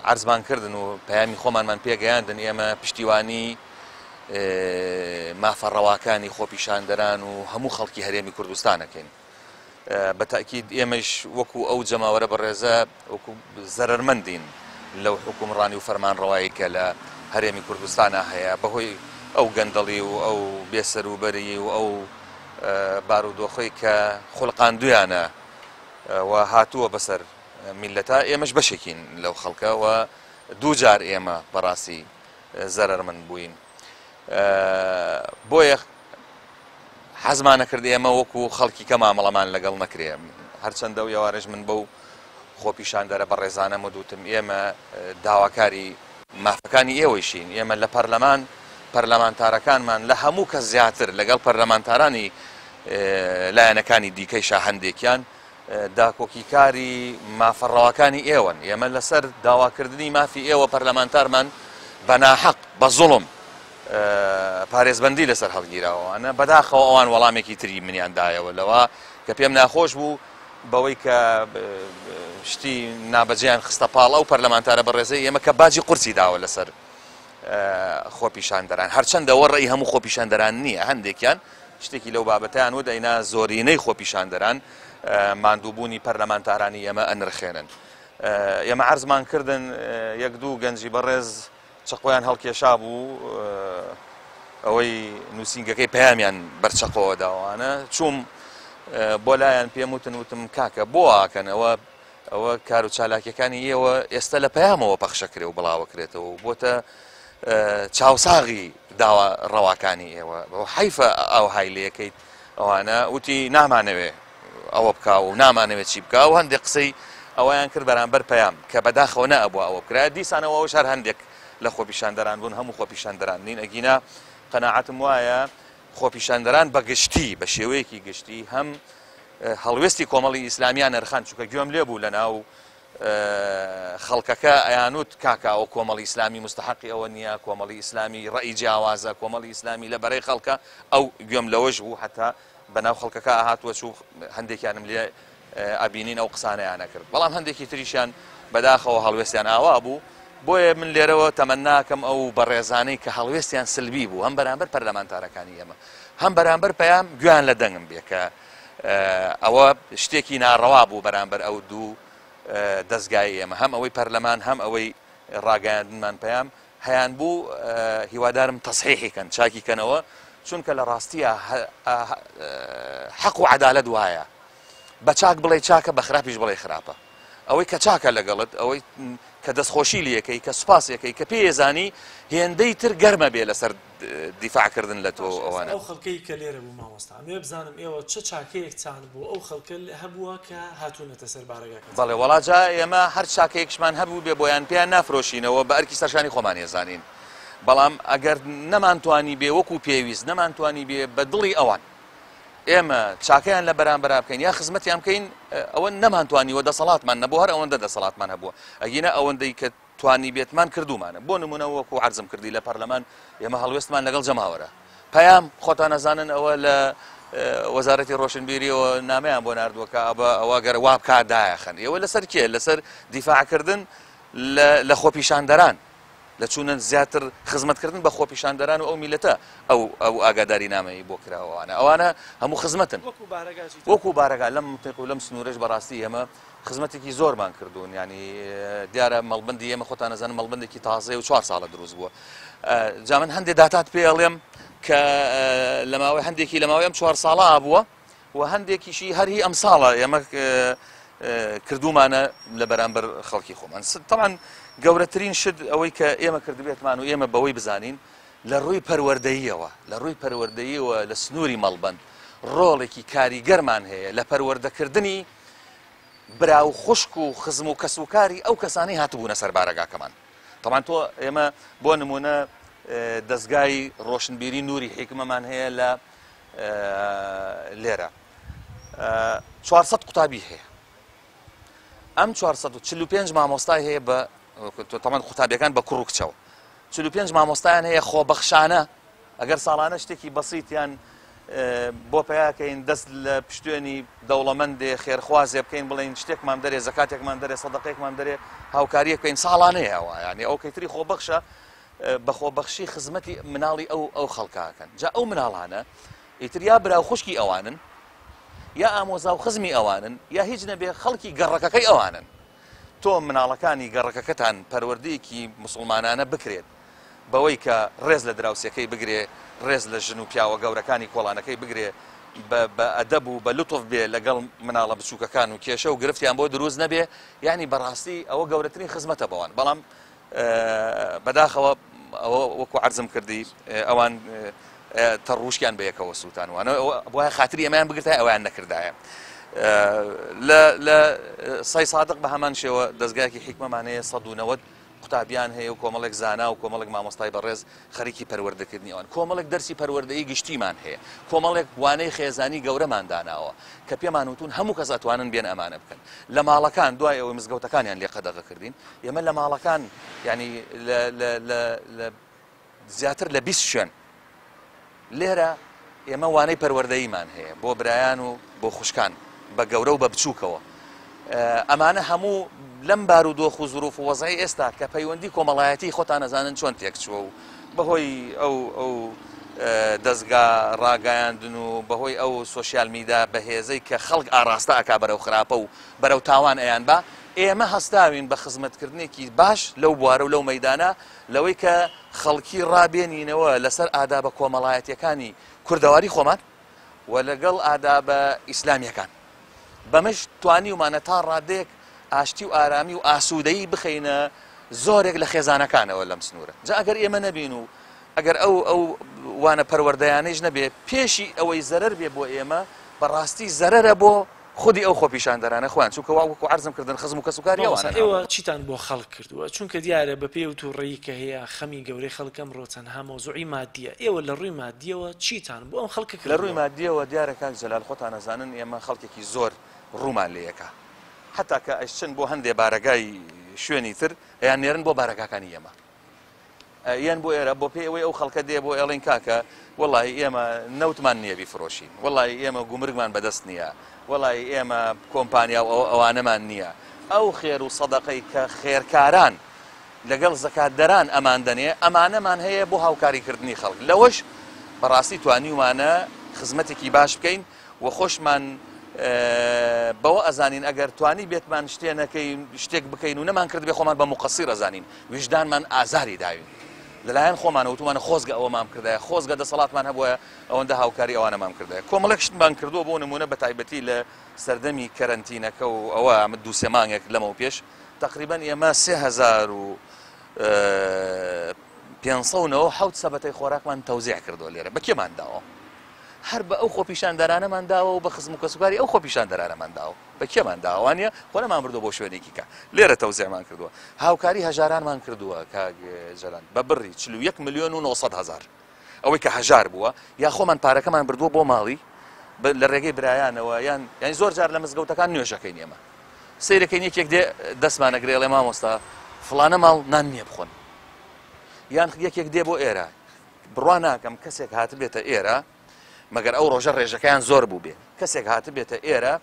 عەرزمان کردن و پەیامی خۆمانمان پێگەیاندن ئێمە پشتیوانی مافە ڕەواکانی خۆپیشاندەران و هەموو خەڵکی هەرێمی کوردستانەکەین بە تەئکید ئێمەیش وەکو ئەو جەماوەرە بەڕێزە وەکو زەرەرمەندین لەو حوکمڕانی و فەرمانڕەوایی کە لە هەرێمی کوردستانا هەیە بەهۆی ئەو گەندەڵی و ئەو بێسەروبەری و ئەو بارودۆخەی کە خولقاندویانە و هاتووە بەسەر میللەتا ئێمەش بەشێکین لەو خەڵکە و دووجار ئێمە بەڕاستی زەرەرمەند بووین بۆیە حەزمان ئەکرد ئێمە وەکو خەڵکی کە مامەڵەمان لەگەڵ نەکرێ هەرچەندە و ئێوارەش من بەو خۆپیشاندەرە بەڕێزانەم ودوتم ئێمە داواکاری مافەکانی ئێوەیشین ئێمە لە پەرلەمان پەرلەمانتارەکانمان لە هەموو کەس زیاتر لەگەڵ پەرلەمانتارانی لایەنەکانی دیکەیشا هەندێکیان داکۆکیکاری مافە ڕەواکانی ئێوەن ئێمە لەسەر داواکردنی مافی ئێوە پەرلەمانتارمان بە ناحەق بە زوڵم پارێزبەندی لەسەر هەڵگیراوە ئەە بەداخەوە ئەوان وەڵامێکی تری منیان دایەوە لەوە کە پێم ناخۆش بوو بەوەی کە شتی نابەجێیان خستە پاڵ ئەو پەرلەمانتارە بەڕێزەی ئێمە کە باجی قورسی داوە لەسەر خۆپیشاندەران هەرچەندە وە ڕێی هەموو خۆپیشاندەران نییە هەندێکیان شتێکی لەو بابەتیان وت ئەینا زۆرینەی خۆپیشاندەران ماندووبوونی پەرلەمانتارانی ئێمە ئەنرخێنن ئێمە عەرزمان کردن یەک دوو گەنجی بەڕێز چەقۆیان هەڵکێشابوو ئەوەی نووسینگەکەی پەیامیان بەر چەقۆوە داوانە چووم بۆ لایەن پێم وتن وتم کاکە بۆ ئاکەن ئەوە ئەوە کار و چالاکیەکانی ئێوە ئێستا لە پەیامەوە پەخشەکرێ و بڵاوەکرێتەوە و بۆتە چاوساغی داوا ڕەواکانی ئێوە حەیفە ئەوهای لەکەیت ئەوانە وتی نامانەوێ ئەوە بکا و نامانەوێت چی بکا و هەندێک قسەی ئەویان کرد بەرامبەر پەیام کە بەداخەوە نەئەبووە ئەوە بکرا دیسانەوە ئەوش هەر هەندێک لە خۆپیشاندەران بوون هەموو خۆپیشاندەران نین ئەگینا قەناعەتم وایە خۆپیشاندەران بە گشتی بە شێوەیەکی گشتی هەم هەڵوێستی کۆمەڵی ئیسلامیان نرخان چونکە گوێم لێ بوو لە ناو خەڵکەکە ئەیانوت کاکە ئەوە کۆمەڵی ئیسلامی مستحقی ئەوە نییە کۆمەڵی ئیسلامی ڕەئی جیاوازە کۆمەڵی ئیسلامی لە بەرەی خەڵکە ئەو گوێم لەوەش بوو حتا بەناو خەڵکەکە ئەهاتووە چوو هەندێکیانم لێ ئەبینین ئەو قسانەیان ئەکرد بەڵام هەندێکی تریشیان بەداخەوە هەڵوێستیان ئاوا بوو بۆیە من لێرەوە تەمەناکەم ئەو بەڕێزانەی کە هەڵوێستیان سلبی بوو هەم بەرامبەر پەرلەمانتارەکانی ئێمە هەم بەرامبەر پەیام گوێیان لە دەنگم بێ کە ئەوە شتێکی ناڕەوا بوو بەرامبەر ئەو دوو دەستگای ئێمە هەم ئەوەی پەرلەمان هەم ئەوەی ڕاگەیاندنمان پەیام هەیانبوو هیوادارم تەسحیحی کەن چاکی کەنەوە چونکە لە ڕاستیە حەق و عەدالەت وایە بە چاک بڵێ چاکە بە خراپیش بڵێ خراپە ئەوەی کە چاکە لەگەڵت ئەوەی کە دەستخۆشی لەکەی کە سوپاسێکەی کە پێزانی هێندەی تر گەرمە بێ لەسەر دیفاع کردن لە تۆ ئەوانە. ئەو خەڵکەی کە لێرە بوو مامۆستا ئەمەوێ بزانم ئێوە چ چاکەیەکتان بۆ ئەو خەڵکە هەبووە کە هاتوونەتە سەر بارەگاکەتان؟ بەڵێ وەڵا جا ئێمە هەر چاکەیەکشمان هەبووبێ بۆیان پێیان نافرۆشینەوە بە ئەرکی سەرشانی خۆمان ئێزانین بەڵام ئەگەر نەمانتوانیبێ وەکو پێویست نەمانتوانیبێ بە دڵی ئەوان ئێمە چاکەیان لە بەرامبەرا بکەین یا خزمەتیان بکەین ئەوە نەمانتوانیوە دەسەڵاتمان نەبوو هەر ئەوەندە دەسەڵاتمان هەبووە ئەگینا ئەوەندەی کە توانیبێتمان کردوومانە. بۆ نموونە وەکوو عەرزم کردی لە پەرلەمان ئێمە هەڵوێستمان لەگەڵ جەماوەرە. پەیام، خۆتان ئەزانن ئەوە لە وەزارەتی ڕۆشنبیریەوە نامەیان بۆ ناردووە کە ئەبە ئەوە گەر وا بکا دایەخەن. ئێوە لەسەر کێ؟ لەسەر دیفاعکردن لە خۆپیشاندەران، لە چوونە زیاتر خزمەتکردن بە خۆپیشاندەران و ئەو میللەتە ئەو ئەو ئاگاداری نامەی بۆ کراوە ئەوانە ئەوانە هەموو خزمەتن. وەکوو بارەگا چیتان؟ وەکوو بارەگا لەم مەنتیق و لەم سنوورەش بەڕاستی ئێمە خزمەتێکی زۆرمان کردوون یانی دیارە مەڵبندی ئێمە خۆتان ئەزانن مەڵبندێکی تازەیە و چوار ساڵە دروست بووە جا من هەندێک داتات پێ ئەڵێم کە لە ماوەی هەندێکی لە ماوەی ئەم چوار ساڵە بووە و هەندێکیشی هەر هی ئەم ساڵە ئێمە کردومانە لە بەرامبەر خەڵکی خۆمان طبعا گەورەترین شت ئەوەی کە ئێمە کردبێتمان و ئێمە بەوەی بزانین لە ڕووی پەروەردەییەوە لە ڕووی پەروەردەییەوە لە سنووری مەڵبند ڕۆڵێکی کاریگەرمان هەیە لە پەروەردەکردنی برا و خوشک و خزم و کەسوکاری ئەو کەسانەی هاتبوونە سەر بارەگاکەمان. تەبعەن تۆ ئێمە بۆ نموونە دەزگای ڕۆشنبیری نوری حیکمەمان هەیە لە لێرە 400 قوتابی هەیە ئەم 445 مامۆستای هەیە بە تەمان قوتابیەکان بە کوڕ و کچەوە 45 مامۆستایان هەیە خۆبەخشانە ئەگەر ساڵانە شتێکی بەسیتیان بۆ پەیا کەین دەست لە پشتێنی دەوڵەمەندێ خێرخوازێ بکەین بڵێین شتێکمان دەرێ زەکاتێکمان دەرێ سەدەقێکمان دەرێ هاوکاریەک بکەین ساڵانەیە ئەوە یعنی ئەو کەیتری خۆبەخشە بە خۆبەخشی خزمەتی مناڵی ئەو ئەو خەڵکاکەن جا ئەو مناڵانە ئیتر یا برا و خوشکی ئەوانن یا ئامۆزا و خزمی ئەوانن یا هیچ نەبێ خەڵکی گەڕەکەکەی ئەوانن تۆ مناڵەکانی گەڕەکەکەتان پەروەردەیەکی موسڵمانانە بکرێت بەوەی کە ڕێز لە دراوسێکەی بگرێ، ڕێز لە ژن و پیاوە گەورەکانی کۆڵانەکەی بگرێ، بە بە ئەدەب و بە لوتف بێ لەگەڵ مناڵە بچووکەکان و کێشە و گرفتیان بۆ دروست نەبێ، یانی بەڕاستی ئەوە گەورەترین خزمەتە بەوان. بەڵام بەداخەوە ئەوە وەکو عەرزم کردی ئەوان تەڕوشکیان بە یەکەوە سووتان وانە بۆیە خاتری ئەمەیان بگرتای ئەویان نەکردایە. لە لە سای سادق بە هەمان شێوە دەستگایەکی حیکمەمان هەیە 190 قوتابیان هەیە و کۆمەڵێک زانا و کۆمەڵێک مامۆستای بەڕێز خەریکی پەروەردەکردنی ئەوان. کۆمەڵێک دەرسی پەروەردەیی گشتیمان هەیە. کۆمەڵێک وانەی خێزانی گەورەمان داناوە کە پێمان وتوون هەموو کەس ئەتوانن بێن ئەمانە بکەن. لە ماڵەکان دوای ئەوەی مزگەوتەکانیان لێ قەدەغە کردین، ئێمە لە ماڵەکان یانی لە لە لە لە زیاتر لە 20 شوێن لێرە ئێمە وانەی پەروەردەییمان هەیە بۆ برایان و بۆ خوشکان بە گەورە و بە بچووکەوە. ئەمانە هەموو لەم بارودۆخ و زروف و وەزعی ئێستا کە پەیوەندی کۆمەڵایەتی خۆتان ئەزانن چۆن تێکچووە و بەهۆی ئەو ئەو دەزگا ڕاگەیاندن و بەهۆی ئەو سۆشیال میدا بەهێزەی کە خەڵک ئاڕاستە ئەکا بەرەو خراپە و بەرەو تاوان ئەیان با ئێمە هەستاوین بە خزمەتکردنێکی باش لەو بوارە و لەو مەیدانە لەوەی کە خەڵکی ڕابێنینەوە لەسەر ئادابە کۆمەڵایەتیەکانی کوردەواری خۆمان و لەگەڵ ئادابە ئیسلامیەکان. بەمەش توانیومانە تا ڕادەیەک ئاشتی و ئارامی و ئاسوودەیی بخەینە زۆرێک لە خێزانەکانەوە لەم سنوورە. جا ئەگەر ئێمە نەبین و ئەگەر ئەو ئەو وانە پەروەردەیانەیش نەبێ، پێشی ئەوەی زەرەر بێ بۆ ئێمە، بەڕاستی زەرەرە بۆ خودی ئەو خۆپیشاندەرانە خۆیان، چونکە وا وەکو عەرزم کردن خزم و کەسوکاری مامۆستا ئەوانن ئێوە هەموو. چیتان بۆ خەڵک کردووە؟ چونکە دیارە بەپێی ئەو توڕەیی کە هەیە خەمی گەورەی خەڵک ئەمڕۆ تەنها مەوزوعی مادییە، ئێوە لە ڕووی مادییەوە چیتان بۆ ئەم خەڵکە لە ڕووی کردووە؟ مادییەوە دیارە کاک جەلال خۆتان ئەزانن ئێمە خەڵکێکی زۆر ڕوومان لێ ئەکا، حەتا کە ئەشچن بۆ هەندێ بارەگای شوێنی تر ئەیان نێرن بۆ بارەگاکانی ئێمە. یەن بۆ ئێرە بۆ پێی ئەوەی ئەو خەڵکە دێ بۆ ئێڵین کاکە وەڵی ئێمە نەوتمان نییە بیفرۆشین وەڵی ئێمە گومرگمان بەدەست نییە وەڵی ئێمە کۆمپانیا و ئەو ئەوانەمان نییە ئەو خێر و سەدەقەی کە خێرکاران لەگەڵ زەکاتدەران ئەمان دەنێ ئەمانەمان هەیە بۆ هاوکاریکردنی خەڵک لەوەش بەڕاستی توانیومانە خزمەتێکی باش بکەین و خۆشمان بەوە ئەزانین ئەگەر توانی بێتمان شتێ نەکەین شتێک بکەین و نەمان کرد بێ خۆمان بە موقەسیر ئەزانین ویژدانمان ئازاری داوین لەلایەن خۆمانەوە وتومانە خۆزگە ئەوەمان بکردایە خۆزگە دەسەڵاتمان هەبوایە ئەوەندە هاوکاری ئەوانەمان بکردایە کۆمەڵێک شتمان کردووە بۆ نمونە بە تایبەتی لە سەردەمی کەرەنتینەکە و ئەوە ئەمە دوو سێ مانگێک لەمەو پێش تقریبا ئێمە 3597 سەبەتەی خۆراکمان تەوزیع کردووە لێرە بە کێمان داوە هەر بە ئەو خۆپیشاندەرانەمان داوە و بە خزم و کەسوکاری ئەو خۆپیشاندەرانەمان داوە. بە کێمان داوە؟ وانیە؟ خۆ نەمانبردووە بۆ شوێنێکی کە لێرە تەوزیعمان کردووە. هاوکاری هەژارانمان کردووە کاک جەلال بە بڕی 41 ملیۆن و 900 هەزار. ئەوەی کە هەژار بووە یا خۆمان پارەکەمان بردووە بۆ ماڵی لە ڕێگەی برایانەوە یان یانی زۆر جار لە مزگەوتەکان نوێژەکەین ئێمە سەیرەکەین یەکێک دێ دەستمانەگرێ ئەڵێ مامۆستا فڵانە ماڵ نان نییە بخۆن یان یەکێک دێ بۆ ئێرە بڕوا ناکەم کەسێک هاتبێتە ئێرە مەگەر ئەو ڕۆژە ڕێژەکەیان زۆر بووبێ کەسێک هاتبێتە ئێرە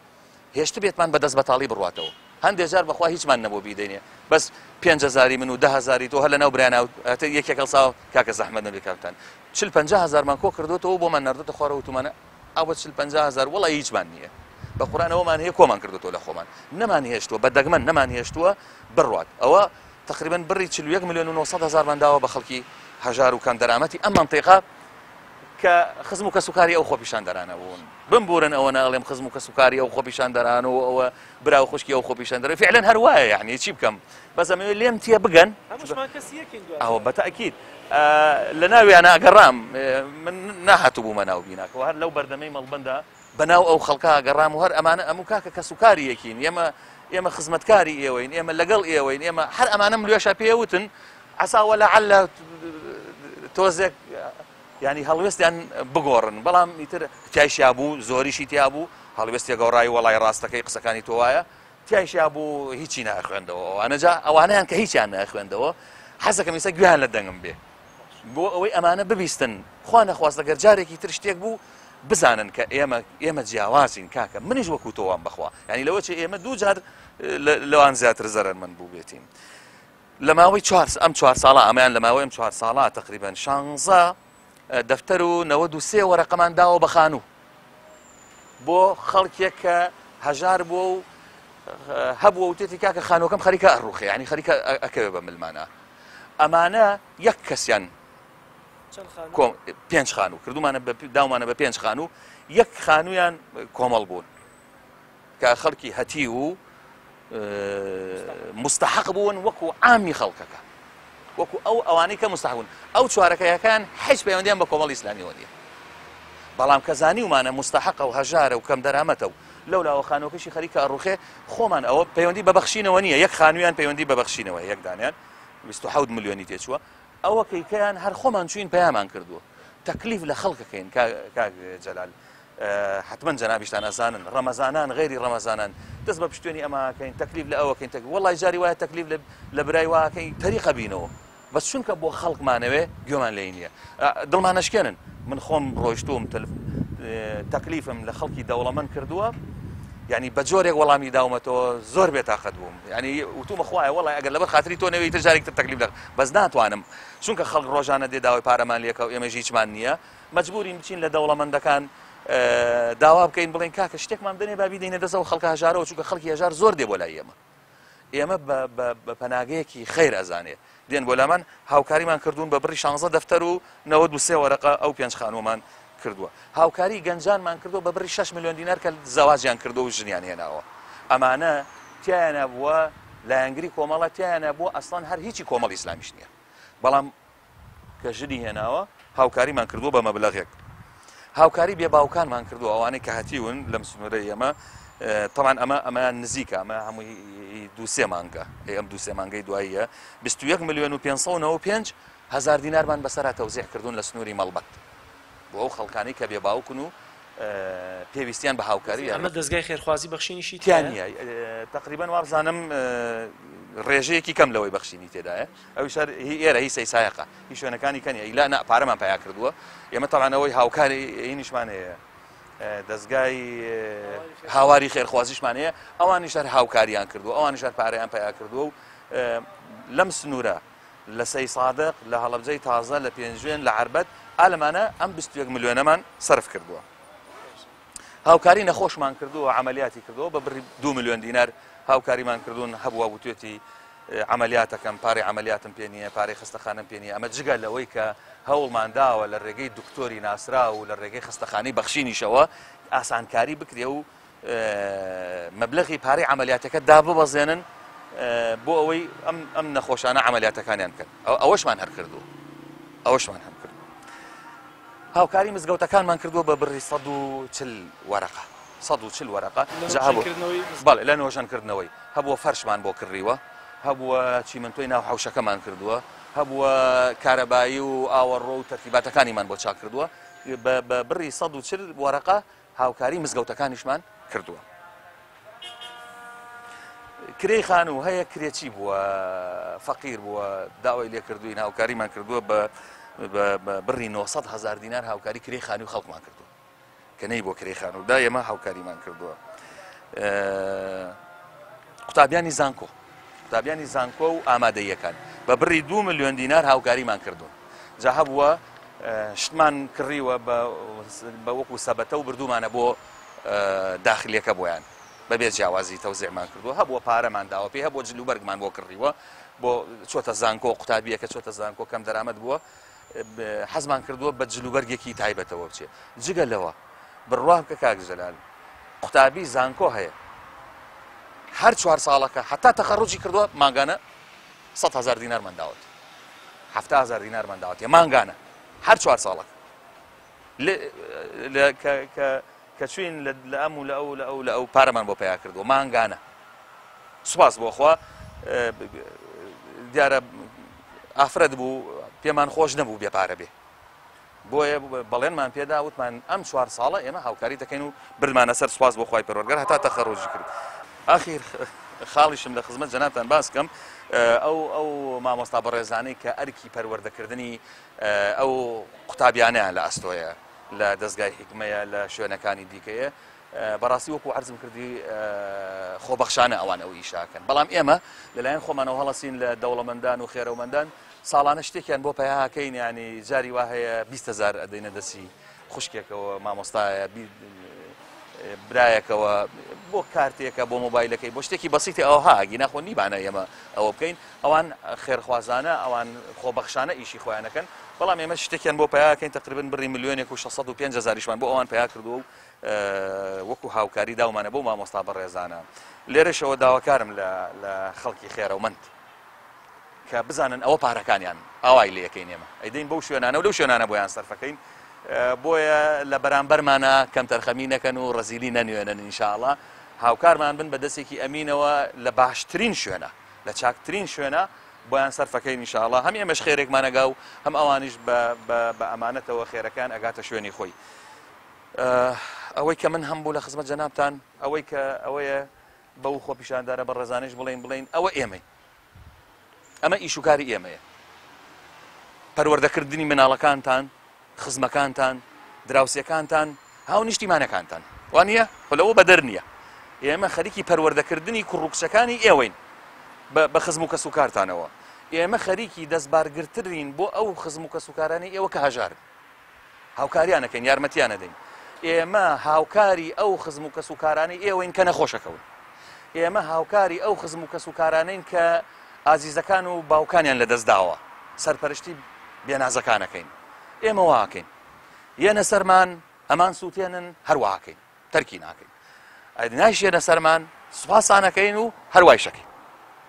هێشتبێتمان بە دەست بەتاڵی بڕواتەوە هەندێ جار بەخوا هیچمان نەبوو بیدەینێ بەس پێنج هەزاری من و دە هەزاری تۆ هەر لەناو برایان هاتە یەکێک هەڵساوە کاکە زەحمەت نەبێ کاکتان چل پەنجا هەزارمان کۆ کردوتەوە بۆمان ناردۆتە خوارەوە وتومانە ئەوە چل پەنجا هەزار وەڵا هیچمان نییە بە قورئان ئەوەمان هەیە کۆمان کردوتەوە لە خۆمان نەمان هێشتووە بە دەگمەن نەمان هێشتووە بڕوات ئەوە تقریبا بڕی 41 ملیۆن و 900 هەزارمان داوە بە خەڵکی هەژار و کەم دەرامەتی ئەم مەنتیقە کە خزم و کەسوکاری ئەو خۆپیشاندەرانە بوون. بمبورن ئەوەنە ئەڵێم خزم و کەسوکاری ئەو خۆپیشاندەران و ئەوە برا و خوشکی ئەو خۆپیشاندەرە فعلا هەر وایە یعنی چی بکەم بەس ئەمەوێ لێم تێ بگەن هەمووشمان کەسی یەکین دواتر. ئەوە بەتەئکید لە ناویانە گەڕام من نەهاتوو بوومە ناو بیناکەوە هەر لەو بەردەمەی مەڵبەندا بەناو ئەو خەڵکە گەڕام و هەر ئەمانە ئەموو کاکە کەسوکاری یەکین ئێمە ئێمە خزمەتکاری ئێوەین ئێمە لەگەڵ ئێوەین ئێمە هەر ئەمانەم لێشا پێوتن عسا ولعل تۆزێک یانی هەڵوێستیان بگۆڕن بەڵام ئیتر تیایشیا بوو زۆریشی تیا بوو هەڵوێستی گۆڕای وەڵای ڕاستەکەی قسەکانی تۆ وایە تیایشیا بوو هیچی ناخوێندەوە ئەوانە جا ئەوانەیان کە هیچیان ناخوێندەوە حەزەکەم ئیستا گوێیان لە دەنگم بێ بۆ ئەوەی ئەمانە ببیستن خوا نەخواستە گەر جارێکی تر شتێک بوو بزانن کە ئێمە ئێمە جیاوازین کاکە منیش وەکو تۆ وام بەخوا یعنی لەوە چێ ئێمە دوو جار لەوان زیاتر زەرەرمەند بوو بێتین لە ماوەی چوار ئەم چوار ساڵە ئەمەیان لە ماوەی ئەم چوار ساڵە تقریبا شانزە دەفتەر و 93 وەرەقەمان داوە بە خانوو بۆ خەڵکێک کە هەژار بووە و هەبووە وتێتی کاکە خانووەکەم خەریکە ئەڕوخێ یعنی خەریکە ئەکەوێ بە ملمانە ئەمانە یەک کەسیان پێنج خانوو کردومانە داومانە بە پێنج خانوو یەک خانوویان کۆمەڵ بوون کە خەڵکی هەتیو و مستحق بوون وەکو عامی خەڵکەکە وەکو ئەو ئەوانەی کە مستحق بوون ئەو چوارەکەیەکان هیچ پەیوەندیان بە کۆمەڵی ئیسلامیەوە نییە بەڵام کە زانیومانە مستحقە و هەژارە و کەم دەرامەتە و لەو لاوە خانووەکەشی خەریکە ئەڕوخێ خۆمان ئەوە پەیوەندی بە بەخشینەوە نییە یەک خانوویان پەیوەندی بە بەخشینەوە یەک دانیان 27 ملیۆنی تێچووە ئەوە کەیکەیان هەر خۆمان چوین پەیامان کردووە تەکلیف لە خەڵکەکەین کاک جەلال حەتمەن جەنابیشتان ئەزانن ڕەمەزانان غەیری ڕەمەزانان دەست بە پشتێنی ئەمە ئەکەین تەکلیف لە ئەوە کەین تەک وەڵای جاری وایە تەکلیف لە برای وا ئەکەین تەریقە بینەوە بەس چونکە بۆ خەڵکمانەوێ گوێمان لێی نییە دڵمان نەشکێنن من خۆم ڕۆیشتووم تەکلیفم لە خەڵکی دەوڵەمەند کردووە یعنی بە جۆرێک وەڵامی داومەتەوە زۆر بێتاقەت بووم یعنی وتومە خوایە وەڵای ئەگەر لەبەر خاتری تۆ نەوێ ئیتر جارێک تر تەکلیف لە بەس ناتوانم چونکە خەڵک ڕۆژانە دێ داوای پارەمان لێکە و ئێمەش هیچمان نییە مەجبورین بچین لە دەوڵەمەندەکان داوا بکەین بڵێن کاکە شتێکمان بدەنێ با بیدەینە دەست ئەو خەڵکە هەژارەوە چونکە خەڵکی هەژار زۆر دێ بۆ لای ئێمە ئێمە بە پەناگەیەکی خەیر ئەزانێ دێن بۆ لامان هاوکاریمان کردوون بە بڕی 16 دەفتەر و 93 وەرەقە ئەو پێنج خانوومان کردووە هاوکاری گەنجانمان کردووە بە بڕی 6 میلیۆن دینار کە زەواجیان کردووە و ژنیان هێناوە ئەمانە تیایانە بووە لایەنگری کۆمەڵە، تیایانە بووە ئەسڵەن هەر هیچی کۆمەڵی ئیسلامیش نییە، بەڵام کە ژنی هێناوە هاوکاریمان کردووە بە مەبلەغێک. هاوکاری بێ باوکانمان کردووە ئەوانەی کە هەتیون لەم سنوورەی ئێمە تەمان ئەمە ئەمەیان نزیکە ئەمە هەمووی دووسێ مانگە ئەی ئەم دووسێ مانگەی دواییە 21 میلیۆن و 595 هەزار دینارمان بەسەرا تەوزیع کردوون لە سنووری مەڵبەت بۆ ئەو خەڵکانەی کە بێ باوکن و پێویستیان بە هاوکاری ئەمە دەزگای خێرخوازی بەخشینیشی تیا نییە تقریبا وابزانم ڕێژەیەکی کەم لەوەی بەخشینی تێدایە ئەویش هەر هی ئێرە هی سەیسایەقە هی شوێنەکانی کە نیە ئیلا نا پارەمان پیا کردووە ئێمە تەبعەن ئەوەی هاوکاری هینیشمان هەیە دەزگای هاواری خێرخوازیشمان هەیە ئەوانیش هەر هاوکاریان کردووە ئەوانیش هەر پارەیان پیا کردووە و لەم سنوورە لە سەی سادق لە هەڵەبجەی تازە لە پێنجوێن لە عربەت ئالمانە ئەم 21 ملیۆنەمان سەرف کردووە هاوکاری نەخۆشمان کردووە عملیاتی کردووە بە بڕی 2 ملیۆن دینار هاوکاریمان کردوون هەبووە وتوێتی عەمەلیاتەکەم پارەی عەمەلیاتم پێ نییە، پارەی خەستەخانەم پێ نییە، ئەمە جگە لەوەی کە هەوڵمان داوە لە رێگەی دکتۆری ناسراو و لە رێگەی خەستەخانەی بەخشینیشەوە ئاسانکاری بکرێ و مەبلەغی پارەی عەمەلیاتەکە داببەزێنن بۆ ئەوەی ئەم ئەم نەخۆشانە عەمەلیاتەکانیان بکەن. ئەوەشمان هەر کردووە. ئەوەشمان هەم کردووە. هاوکاری مزگەوتەکانمان کردووە بە بڕی 140 وەرەقە. 140 وەرەقە جا هەبوو بەڵێ لە نۆژەنکردنەوەی هەبووە فەرشمان بۆ کڕیوە هەبووە چیمەنتۆی ناو حەوشەکەمان کردووە هەبووە کارەبایی و ئاوەڕۆ و تەرتیباتەکانیمان بۆ چاک کردووە بە بڕی 140 وەرەقە هاوکاری مزگەوتەکانیشمان کردووە. کرێی خانوو هەیە کرێچی بووە فەقیر بووە داوای لێکردوین هاوکاریمان کردووە بە بڕی 900 هزار دینار هاوکاری کرێی خانووی خەڵکمان کردووە کە نەی بۆ کرێی خانوو دا ئێمە هاوکاریمان کردووە قوتابیانی زانکۆ قوتابیانی زانکۆ و ئامادەیەکان بە بڕی دو میلیۆن دینار هاوکاریمان کردوون جا هەبووە شتمان کڕیوە بە وەکو سەبەتە و بردومانە بۆ داخلیەکە بۆیان بەبێ جیاوازی تەوزیعمان کردووە هەبووە پارەمان داوە پێ هەبووە جلوبەرگمان بۆ کڕیوە بۆ چۆتە زانکۆ قوتابیەکە چۆتە زانکۆ کەم دەرامەت بووە حەزمان کردووە بە جلوبەرگێکی تایبەتەوە بچێ جگە لەوە بڕوا بکە کاک جەلال قوتابی زانکۆ هەیە هەر چوار ساڵەکە حتا تەخەڕوجی کردووە مانگانە 100 هزار دینارمان داوەت 70 هزار دینارمان داوەتێ مانگانە هەر چوار ساڵەکە کە چوین لە ئەم و لە ئەو لە ئەو لە ئەو پارەمان بۆ پیا کردووە مانگانە سوپاس بۆ خوا دیارە ئافرەت بوو پێمان خۆش نەبوو بێ پارە بێ بۆیە بەڵێنمان پێدا وتمان ئەم چوار ساڵە ئێمە هاوکاری دەکەین و بردمانە سەر سوپاس بۆ خوای پەروەردگار هەتا تەخەڕوجی کرد ئاخیر خاڵیشم لە خزمەت جەنابتان باس کەم ئەو ئەو مامۆستا بەڕێزانەی کە ئەرکی پەروەردەکردنی ئەو قوتابیانیان لە ئەستۆیە لە دەستگای حیکمەیە لە شوێنەکانی دیکەیە بەڕاستی وەکو عەرزم کردی خۆبەخشانە ئەوان ئەو ئیشە ئەکەن بەڵام ئێمە لەلایەن خۆمانەوە هەڵەسین لە دەوڵەمەندان و خێرەومەندان ساڵانە شتێکیان بۆ پەیاکەین ینی جاری وا هەیە 20 هەزار ئەدەینە دەستی خوشکێکەوە مامۆستایە برایەکەوە بۆ کارتێکە بۆ مۆبایلەکەی بۆ شتێکی بەسیتی ئەوها ئەگینا خۆ نیمانە ئێمە ئەوە بکەین ئەوان خێرخوازانە ئەوان خۆبەخشانە ئیشی خۆیانەکەن بەڵام ئێمە شتێکیان بۆ پیاکەین تقریبا بڕی ملیۆنێک و 605 هەزاریشمان بۆ ئەوان پیا کردووە و وەکو هاوکاری داومانە بۆ مامۆستا بەڕێزانە لێرەشەوە داواکارم لە خەڵکی خێرەومەند کە بزانن ئەوە پارەکانیان ئاوای لەکەین ئێمە ئەیدەین بەو شوێنانە و لەو شوێنانە بۆیان سەرفەکەین بۆیە لە بەرامبەرمانە کەمتەرخەمی نەکەن و ڕەزیلی نەنوێنن ئینشاءڵا هاوکارمان بن بە دەستێکی ئەمینەوە لە باشترین شوێنە لە چاکترین شوێنە بۆیان سەرفەکەین ئینشاءڵا هەم ئێمەش خێرێکمان ئەگا و هەم ئەوانیش بە ئەمانەتەوە خێرەکان ئەگاتە شوێنی خۆی ئەوەی کە من هەم بوو لە خزمەت جەنابتان ئەوەی کە ئەوەیە بەو خۆپیشاندارە بەڕێزانەیش بڵێین بڵێین ئەوە ئێمەین ئەمە ئیش و کاری ئێمەیە پەروەردەکردنی مناڵەکانتان خزمەکانتان دراوسێکانتان هاونیشتیمانەکانتان وانە خۆ لەوە بەدەر نییە ئێمە خەریکی پەروەردەکردنی کوڕ و کچەکانی ئێوەین بە خزم و کەس و کارتانەوە ئێمە خەریکی دەستبارگرترین بۆ ئەو خزم و کەس و کارانی ئێوە کە هەژارن هاوکاریان ئەکەین یارمەتیان ئەدەین ئێمە هاوکاری ئەو خزم و کەس و کارانەی ئێوەین کە نەخۆشەکەون ئێمە هاوکاری ئەو خزم و کەس و کارانەین کە ئازیزەکان و باوکانیان لەدەست داوە سەرپەرشتی بێنازەکانەکەین ئێمە واکەین یەنە سەرمان ئەمان سووتێنن هەرواکەین تەرکی ناکەین ئەدنایشێنە سەرمان. سوپاستان ئەکەین و هەر وایش ئەکەین.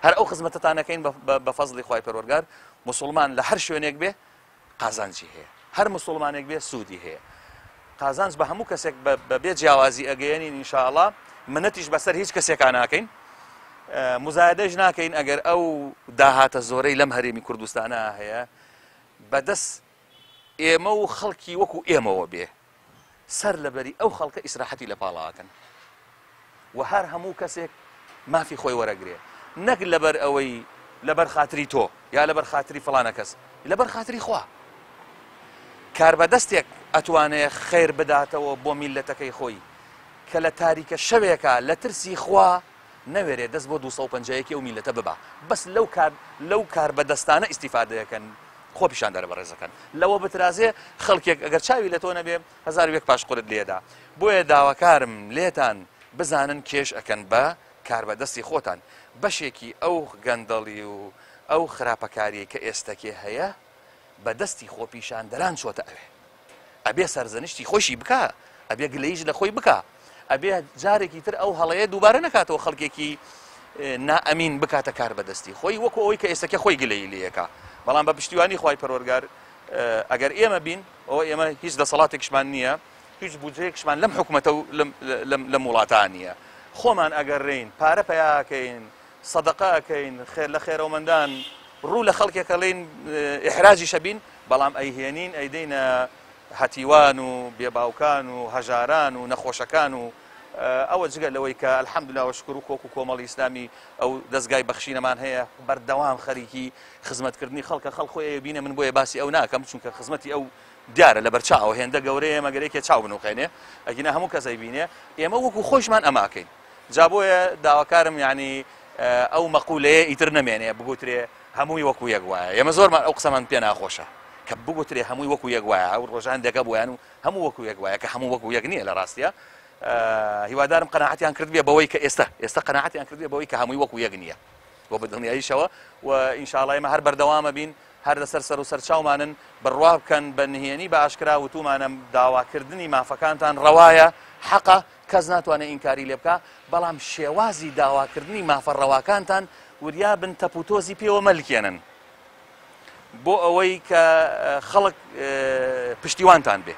هەر ئەو خزمەتەتان ئەکەین بە فەزڵی خوای پەروەردگار. موسوڵمان لە هەر شوێنێک بێ قازانجی هەیە، هەر موسوڵمانێک بێ سوودی هەیە. قازانج بە هەموو کەسێک بە بێ جیاوازی ئەگەیەنین ان شاء اللە. منەتیش بەسەر هیچ کەسێکا ناکەین، مزایەدەش ناکەین. ئەگەر ئەو داهاتە زۆرەی لەم هەرێمی کوردستانە هەیە بەدەست ئێمە و خەڵکی وەکو ئێمەوە بێ، سەر لەبەری ئەو خەڵکە ئیسراحەتی لە پاڵاکەن و هەر هەموو کەسێک مافی خۆی وەرەگرێ، نەک لەبەر ئەوەی لەبەر خاتری تۆ یا لەبەر خاتری فڵانە کەس، لەبەر خاتری خوا. کاربەدەستێک ئەتوانێ خێر بداتەوە بۆ میللەتەکەی خۆی کە لە تاریکە شەوێکا لە ترسی خوا نەوێرێ دەست بۆ 250 یەکی ئەو میللەتە ببا، بەس لەو کار لەو کاربەدەستانە ئیستیفادەیەکەن خۆپیشاندەرە بەڕێزەکان لەوە بترازێ خەڵکێک ئەگەر چاوی لە تۆ نەبێ 1001 پاشقولت لێدا. بۆیە داواکارم لێتان بزانن کێش ئەکەن بە کاربەدەستی خۆتان بەشێکی ئەو گەندەڵی و ئەو خراپەکاریەی کە ئێستەکێ هەیە بە دەستی خۆپیشاندەران چۆتە ئەوێ. ئەبێ سەرزەنشتی خۆیشی بکا، ئەبێ گلەییش لە خۆی بکا، ئەبێ جارێکی تر ئەو هەڵەیە دووبارە نەکاتەوە خەڵکێکی نائەمین بکاتە کار بەدەستی خۆی وەکو ئەوەی کە ئێستەکە خۆی گلەیی لێیەکا. بەڵام بە پشتیوانی خوای پەروەردگار ئەگەر ئێمە بین ئەوە ئێمە هیچ دەسەڵاتێکشمان نییە، هیچ بودجەیەکشمان لەم حکومەتە و لەم وڵاتە نییە. خۆمان ئەگەر رێین پارە پەیاکەین، سەدەقە ئەکەین، خێر لە خێرەومەندان ڕوو لە خەڵکێک ئەڵێین ئیحراجیش ئەبین، بەڵام ئەیهێنین ئەیدەینە هەتیوان و بێباوکان و هەژاران و نەخۆشەکان و ئەوە جگە لەوەی کە الحمدللە و شکر وەکو کۆمەڵی ئیسلامی ئەو دەزگای بەخشینەمان هەیە بەردەوام خەریکی خزمەتکردنی خەڵکە، خەڵک خۆی ئەیبینێ، من بۆیە باسی ئەو ناکەم چونکە خزمەتی ئەو دیارە لەبەر چاوە هێندە گەورەیە مەگەر یەکێ چاو بنوقێنێ ئەگینا هەموو کەس ئەیبینێ، ئێمە وەکو خۆیشمان ئەمە ئەکەین. جا بۆیە داواکارم یانی ئەو مەقولەیە ئیتر نەمێنێ بگوترێ هەمووی وەکو یەک وایە. ئێمە زۆرمان ئەو قسەمان پێ ناخۆشە کە بگوترێ هەمووی وەکو یەک وایە. ئەو ڕۆژان دەکە بۆیان و هەموو وەکو یەک وایە کە هەموو وەکو یەک نییە لە ڕاستیە. هیوادارم قەناعەتیان کردبێ بەوەی کە ئێستا ئێستا قەناعەتیان کردبێ بەوەی کە هەمووی وەکو یەک نییە و بە دڵنیاییشەوە و ئینشاڵڵا ئێمە هەر بەردەوامە بین هەر لەسەر سەر و سەرچاومانن بڕوا بکەن بە نهێنی بە ئاشکرا وتومانە داواکردنی مافەکانتان ڕەوایە حەقە کەس ناتوانێ ئینکاری لێ بکا، بەڵام شێوازی داواکردنی مافە ڕەواکانتان وریا بن تەپ و تۆزی پێوە مەلکێنن بۆ ئەوەی کە خەڵک پشتیوانتان بێ.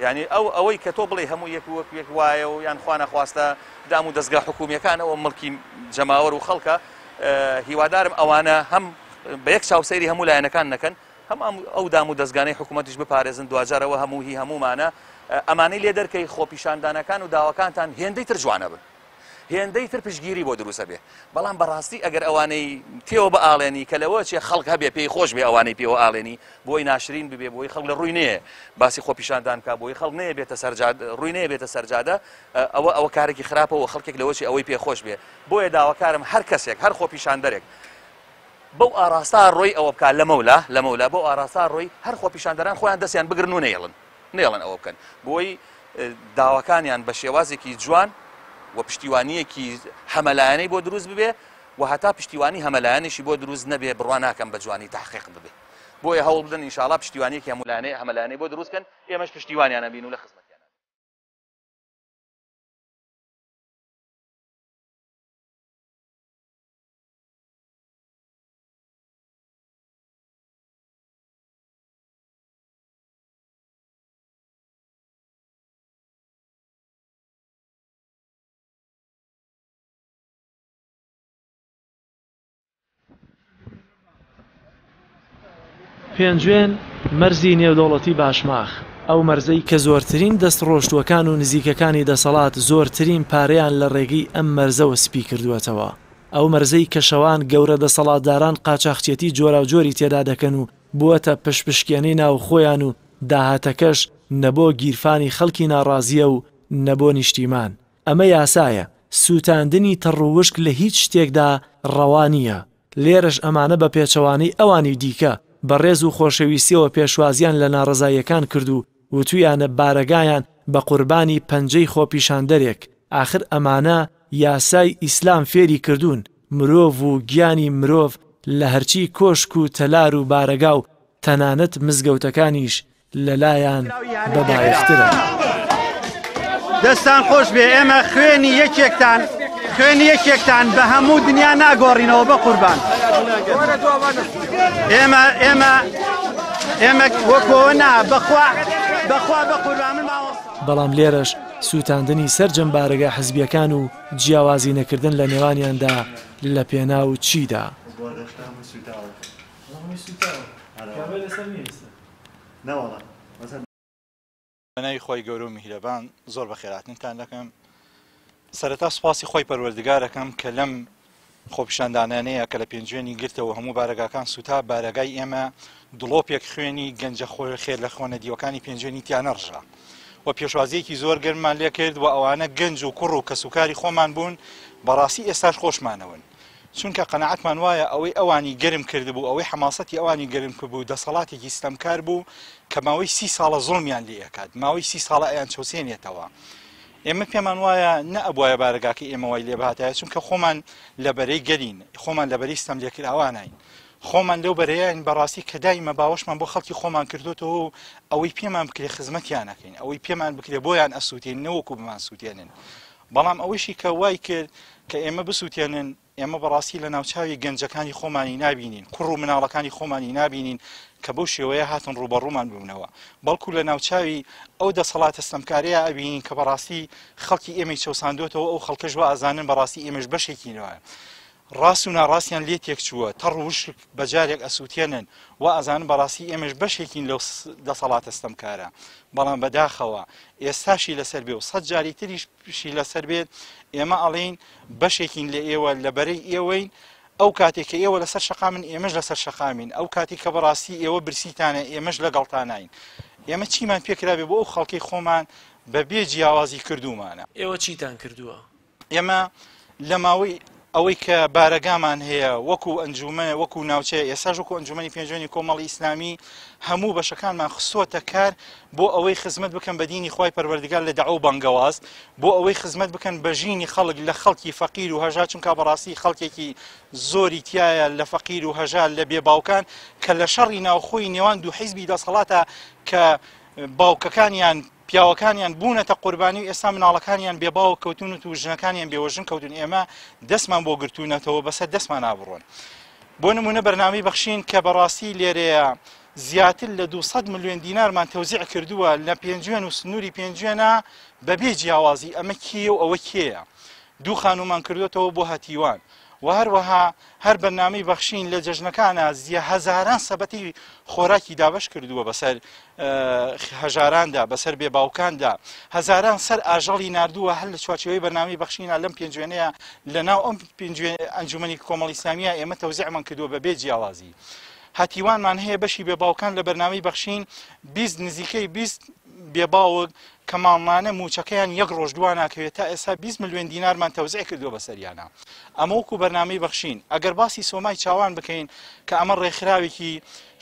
یعنی ئەو ئەوەی کە تۆ بڵێ هەموو یەک وەک یەک وایە و یان خوا نەخواستە دام و دەستگا حکومیەکان ئەوە مڵکی جەماوەر و خەڵکە هیوادارم ئەوانە هەم بە یەک چاو سەیری هەموو لایەنەکان نەکەن هەم ئەو دام و دەزگانەی حکوومەتیش بپارێزن، دواجار ئەوە هەموو هی هەموومانە، ئەمانەی لێ دەرکەی خۆپیشاندانەکان و داواکانتان هێندەی تر جوانە بن، هێندەی تر پشتگیری بۆ دروست ئەبێ، بەڵام بەڕاستی ئەگەر ئەوانەی تێوە بئاڵێنی کە لەوە چێ خەڵک هەبێ پێی خۆش بێ ئەوانەی پێوە ئاڵێنی بۆی ناشرین ببێ بۆی خەڵک لە ڕووی نەیە باسی خۆپیشاندان بکا بۆی خەڵک نەیە بێتە سەر جادە ڕووی نەیە بێتە سەر جادە ئەوە ئەوە کارێکی خراپە و خەڵکێک لەوە چێ ئەوەی پێ خۆش بێ بۆیە داواکارم هەر کەسێک هەر خۆپیشاندەرێک بەو ئاڕاستە ڕۆی ئەوە بکا لەمەولا لەمەولا بەو ئاڕاستە ڕۆی هەر خۆپیشاندەران خۆیان دەستیان بگرن و نەیەڵن نەیەڵن ئەوە بکەن بۆی داواکانیان بە شێوازێکی جوان و پشتیوانیەکی هەمەلایەنەی بۆ دروست ببێ و هەتا پشتیوانی هەمەلایەنیشی بۆ دروست نەبێ بڕوا ناکەم بە جوانی تحقیق ببێ بۆیە هەوڵ بدەن ئینشاڵا پشتیوانیەکی هەمولایەنەی هەمەلایەنەی بۆ دروست کەن ئێمەش پشتیوانیان ئەبین و لە خزمەتیان. پێنجوێن، مەرزی نێودەوڵەتی باشماخ، ئەو مەرزەی کە زۆرترین دەستڕۆشتووەکان و نزیکەکانی دەسەڵات زۆرترین پارەیان لە ڕێگەی ئەم مەرزەوە سپی کردووەتەوە، ئەو مەرزەی کە شەوان گەورە دەسەڵاتداران قاچاخچێتی جۆراوجۆری تێدا دەکەن و بووەتە پشپشکێنەی ناوخۆیان و داهاتەکەش نە بۆ گیرفانی خەڵکی ناڕازییە و نە بۆ نیشتیمان. ئەمە یاسایە، سووتاندنی تەڕ و وشک لە هیچ شتێکدا ڕەوا نییە. لێرەش ئەمانە بە پێچەوانەی ئەوانی دیکە، بە ڕێز و خۆشەویستییەوە پێشوازییان لە ناڕەزاییەکان کرد و وتویانە بارەگایان بە قوربانی پەنجەی خۆپیشاندەرێک، ئاخر ئەمانە یاسای ئیسلام فێری کردوون مرۆڤ و گیانی مرۆڤ لە هەرچی کۆشک و تەلار و بارەگا و تەنانەت مزگەوتەکانیش لەلایان بەبایەخترە. دەستان خۆش بێ ئێمە خوێنی یەکێکتان. خوێنی یەکێکتان بە هەموو دنیا ناگۆڕینەوە بە قوربان. ئێمە ئێمە ئێمە وەکۆ نا بەخوا بەخوا بە قوربان من ماوە. بەڵام لێرەش سووتاندنی سەرجەم بارەگا حزبییەکان و جیاوازی نەکردن لە نێوانیاندا لە پێناو چیدا؟ بەناوی خوای گەورە و میهرەبان زۆر بەخێرهاتنتان دەکەم. سەرەتا سوپاسی خوای پەروەردگار ئەکەم کە لەم خۆپیشاندانانەیە کە لە پێنجوێنی گرتەوە هەموو بارەگاکان سوتا، بارەگای ئێمە دڵۆپێک خوێنی گەنجە خێر لە خۆ نەدیوەکانی پێنجوێنی تیا نەڕژا و پێشوازیەکی زۆر گەرممان لێکرد و ئەوانە گەنج و کوڕ و کەسوکاری خۆمان بوون، بەڕاستی ئێستاش خۆشمانەوەن. چونکە قەناعەتمان وایە ئەوەی ئەوانی گەرم کردبوو، ئەوەی حەماسەتی ئەوانی گەرم کردبوو، دەسەڵاتێکی ستەمکار بوو کە ماوەی سی ساڵە زوڵمیان لێ ئەکات، ماوەی سی ساڵە ئەیانچەوسێنێتەوە. ئێمە پێمان وایە نەئەبوایە بارەگاکەی ئێمە وای لێ بهاتایە، چونکە خۆمان لە بەرەی گەلین، خۆمان لە بەرەی ستەملێکراوانین، خۆمان لەو بەرەیەین بەڕاستی کە دایمە باوەشمان بۆ خەڵکی خۆمان کردۆتەوە و ئەوەی پێمان بکرێ خزمەتیان ئەکەین، ئەوەی پێمان بکرێ بۆیان ئەسووتێین نەوەکو بمانسووتێنن. بەڵام ئەوەیشی کە وای کرد کە ئێمە بسووتێنن، ئێمە بەڕاستی لە ناوچاوی گەنجەکانی خۆمانی نابینین، کوڕ و مناڵەکانی خۆمانی نابینین کە بەو شێوەیە هاتن ڕووبەڕوومان ببنەوە، بەڵکو لە ناوچاوی ئەو دەسەڵاتە ستەمکارەیە ئەبینین کە بەڕاستی خەڵکی ئێمەی چەوساندۆتەوە، ئەو خەڵکەش وا ئەزانن بەڕاستی ئێمەش بەشێکینەوە. ڕاست و ناڕاستیان لێ تێکچووە، تەڕ و وشک بە جارێک ئەسووتێنن، وا ئەزانن بەڕاستی ئێمەش بەشێکین لەو دەسەڵاتە ستەمکارە، بەڵام بەداخەوە ئێستاشی لەسەر بێ و سەد جاری تریشی لەسەر بێت، ئێمە ئەڵێین بەشێکین لە ئێوە، لە بەرەی ئێوەین، ئەو کاتێک کە ئێوە لەسەر شەقامن ئێمەش لەسەر شەقامین، ئەو کاتێک کە بەڕاستی ئێوە برسیتانە ئێمەش لەگەڵتانین. ئێمە چیمان پێکرابێ بۆ ئەو خەڵکەی خۆمان بە بێ جیاوازی کردوومانە. ئێوە چیتان کردووە؟ ئێمە لە ماوەی ئەوەی کە بارەگامان هەیە وەکو ئەنجومەن وەکو ناوچەیە ئێستاش وەکو ئەنجومەنی پێنجوێنی کۆمەڵی ئیسلامی هەموو بەشەکانمان خستووەتە کار بۆ ئەوەی خزمەت بکەن بە دینی خوای پەروەردگار لە دەعوە و بانگەواز بۆ ئەوەی خزمەت بکەن بە ژینی خەڵک لە خەڵکی فەقیر و هەژار چونکە بەڕاستی خەڵکێکی زۆری تایە لە فەقیر و هەژار لە بێباوکان کە لە شەڕی ناوخۆی نێوان دوو حیزبی دەسەڵاتە کە باوکەکانیان پیاوەکانیان بوونەتە قوربانی و ئێستا مناڵەکانیان بێ باوک کەوتونت و ژنەکانیان بێوەژن کەوتون ئێمە دەستمان بۆ گرتوونەتەوە بەسەر دەستمان نابڕۆن بۆ نمونە بەرنامەی بەخشین کە بەڕاستی لێرەیە زیاتر لە 200 ملیۆن دینارمان تەوزیع کردووە لە پێنجوێن و سنووری پێنجوێنە بەبێ جیاوازی ئەمە کێیە و ئەوە کێیە دوو خانوومان کردوێتەوە بۆ هەتیوان و هەروەها هەر بەرنامەی بەخشین لە جەژنەکانا هەزاران سەبەتەی خۆراکی دابەش کردووە بەسەر هەژاراندا بەسەر بێ باوکاندا هەزاران سەر ئاژەڵی ناردووە هەر لە چوارچێوەی بەرنامەی بەخشینە لەم پێنجوێنەیە لە ناو ئەم ئەنجومەنی کۆمەڵی ئیسلامیە ئێمە تەوزیعمان کردووە بە بێ جیاوازی هەتیوانمان هەیە بەشی بێ باوکان لە بەرنامەی بەخشین 20 نزیکەی 20 بێ باوک کە ماڵنانە مووچەکەیان یەک ڕۆژ دوا ناکەوێت تا ئێستا 20 ملیۆن دینارمان تەوزیع کردووە بەسەریانە ئەمە وەکو بەرنامەی بەخشین ئەگەر باسی سۆمای چاوان بکەین کە ئەمە ڕێکخراوێکی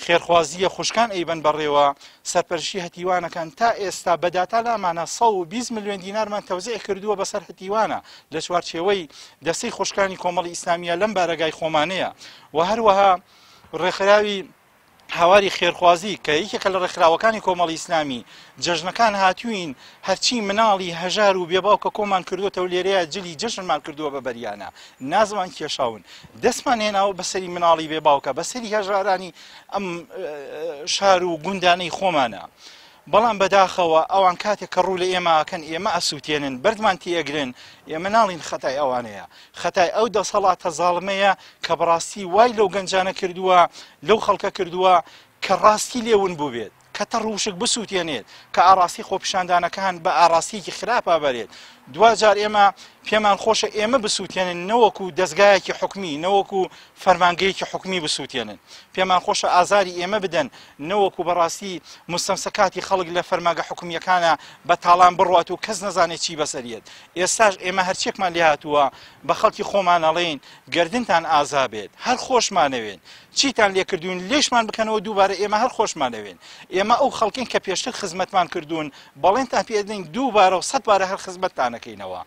خێرخوازیە خوشکان ئەیبەن بەڕێوە سەرپەرشی هەتیوانەکان تا ئێستا بە داتا لامانە 120 ملیۆن دینارمان تەوزیع کردووە بەسەر هەتیوانە لە چوارچێوەی دەستەی خوشکانی کۆمەڵی ئیسلامیە لەم بارەگای خۆمانەیە و هەروەها ڕێکخراوی هاواری خێرخوازی کە یەکێکە لە ڕێکخراوەکانی کۆمەڵی ئیسلامی، جەژنەکان هاتووین هەرچی مناڵی هەژار و بێباوکە کۆمان کردووەتەوە لێرەیە جلی جەژنمان کردووە بە بەریانە نازمان کێشاون دەستمان هێناوە بەسەری مناڵی بێباوکە بەسەری هەژارانی ئەم شار و گوندانەی خۆمانە. بەڵام بەداخەوە ئەوان کاتێک کە ڕوو لە ئێمە ئەکەن ئێمە ئەسووتێنن بەردمان تێئەگرن ئێمە ناڵین خەتای ئەوانەیە خەتای ئەو دەسەڵاتە زاڵمەیە کە بەڕاستی وای لەو گەنجانە کردووە لەو خەڵکە کردووە کە ڕاستی لێ ون بووبێت کە تەڕ وشک بسووتێنێت کە ئاڕاستی خۆپیشاندانەکان بە ئاڕاستیەکی خراپا بەرێت دواجار ئێمە پێمان خۆشە ئێمە بسووتێنن نەوەکو دەزگایەکی حکومی نەوەکو فەرمانگەیەکی حکومی بسووتێنن پێمان خۆشە ئازاری ئێمە بدەن نەوەکو بەڕاستی مستەمسەکاتی خەڵک لە فەرمانگە حکومییەکانە بە تاڵان بڕوات و کەس نەزانێت چی بەسەریەت ئێستاش ئێمە هەرچیەکمان لێهاتووە بە خەڵکی خۆمان ئەڵێین گەردنتان ئازا بێت هەر خۆشمانەوێن چیتان لێکردوین لێشمان بکەنەوە دووبارە ئێمە هەر خۆشمانەوێن ئێمە ئەو خەڵکین کە پێشتر خزمەتمان کردوون بەڵێنتان پێدەین دووبارە و سەدبارە هەر خزمەتتانەکەینەوە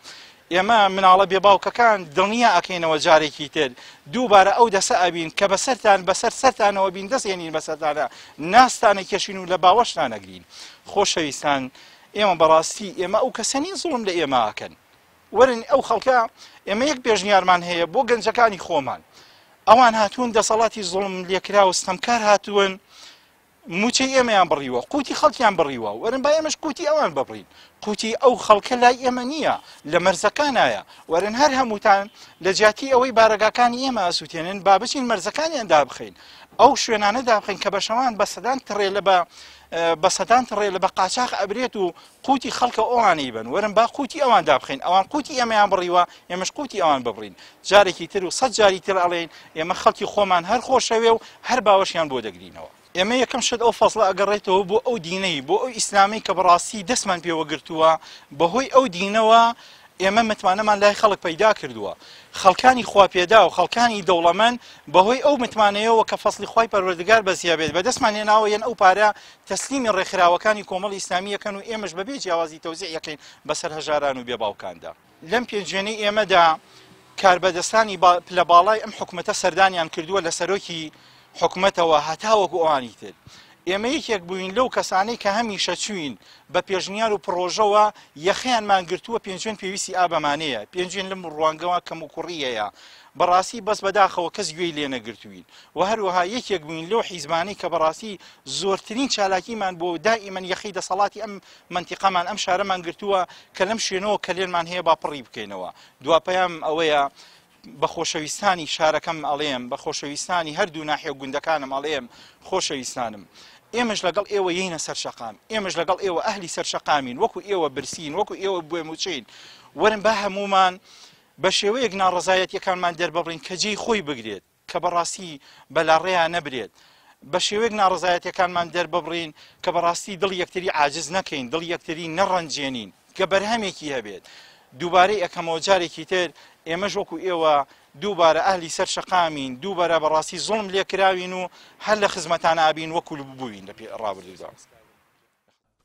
ئێمە مناڵە بێ باوکەکان دڵنیا ئەکەینەوە جارێکی تر دووبارە ئەو دەسە ئەبین کە بەسەرتان بەسەر سەرتانەوە بین دەست هێنین بەسەرتانە ناستانە کێشین و لە باوەشتان ئەگرین خۆشەویستان ئێمە بەڕاستی ئێمە ئەو کەسە نین زوڵم لە ئێمە ئەکەن. وەرن ئەو خەڵکە ئێمە یەک پێشنیارمان هەیە بۆ گەنجەکانی خۆمان ئەوان هاتوون دەسەڵاتی زوڵم لێکراو ستەمکار هاتوون موچەی ئێمەیان بڕیوە قوتی خەڵکیان بڕیوە وەرن با ئێمەش قوتی ئەوان ببڕین قوتی ئەو خەڵکە لای ئێمە نییە لە مەرزەکانایە وەرن هەر هەمووتان لە جیاتی ئەوەی بارەگاکانی ئێمە ئەسووتێنن با بچین مەرزەکانیان دابخەین ئەو شوێنانە دابخەین کە بە شەوان بە سەدان تڕێلە بە بە سەدان تڕێلە بە قاچاخ ئەبرێت و قوتی خەڵکە ئەوانەی بن وەرن با قوتی ئەوان دابخەین ئەوان قوتی ئێمەیان بڕیوە ئێمەش قوتی ئەوان ببڕین جارێکی تر و سەد جاری تر ئەڵێین ئێمە خەڵکی خۆمان هەر خۆشەوێ و هەر باوەشیان بۆ دەگرینەوە. ئێمە یەکەم شت ئەو فەزڵە ئەگەڕێتەوە بۆ ئەو دینەی بۆ ئەو ئیسلامەی کە بەڕاستی دەستمان پێوە گرتووە بەهۆی ئەو دینەوە ئێمە متمانەمان لای خەڵک پەیدا کردووە خەڵکانی خواپێدا و خەڵکانی دەوڵەمەند بەهۆی ئەو متمانەیەوە کە فەزڵی خوای پەروەردگار بەزیابێت بەدەستمان هێناوە یەن ئەو پارە تەسلیمی ڕێکخراوەکانی کۆمەڵی ئیسلامی یەکەن و ئێمەش بەبێ جیاوازی تەوزیع یەکەین بەسەر هەژاران و بێباوکاندا. لەم پێنجوێنەی ئێمەدا کاربەدەستانی پلە باڵای ئەم حکومەتە سەردانیان کردووە لە سەرۆکی حکومەتەوە هەتاوەکو ئەوانی تر. ئێمە یەکێک بووین لەو کەسانەی کە هەمیشە چووین بە پێشنیار و پڕۆژەوە یەخەیانمان گرتووە پێنجوێن پێویستی ئا بەمانەیە، پێنجوێن لەم ڕوانگەوە کەموکوڕی هەیە، بەڕاستی بەس بەداخەوە کەس گوێی لێ نەگرتووین و هەروەها یەکێک بووین لەو حیزبانەی کە بەڕاستی زۆرترین چالاکیمان بووە و دائیمەن یەخەی دەسەڵاتی ئەم مەنتیقەمان ئەم شارەمان گرتووە کە لەم شوێنەوە کەلێنمان هەیە با پڕی بکەینەوە دوا پەیام ئەوەیە بە خۆشەویستانی شارەکەم ئەڵێم بە خۆشەویستانی هەردوو ناحیە و گوندەکانم ئەڵێم خۆشەویستانم ئێمەش لەگەڵ ئێوە یەینە سەر شەقام ئێمەش لەگەڵ ئێوە ئەهلی سەر شەقامین وەکو ئێوە برسین وەکو ئێوە بێ موچەین وەرن با هەموومان بە شێوەیەک ناڕەزایەتیەکانمان دەرببڕین کە جێی خۆی بگرێت کە بەڕاستی بەلاڕێیا نەبرێت، بە شێوەیەک ناڕەزایەتیەکانمان دەرببڕین کە بەڕاستی دڵی یەکتری عاجز نەکەین، دڵی یەکتری نەڕەنجێنین، کە بەرهەمێکی هەبێت. دووبارەی ئەکەمەوە جارێکی تر ئێمەش وەکو ئێوە دووبارە ئەهلی سەر شەقامین، دووبارە بەڕاستی زوڵم لێکراوین و هەر لە خزمەتان ئابین وەکو بووین لە ڕابردوودا.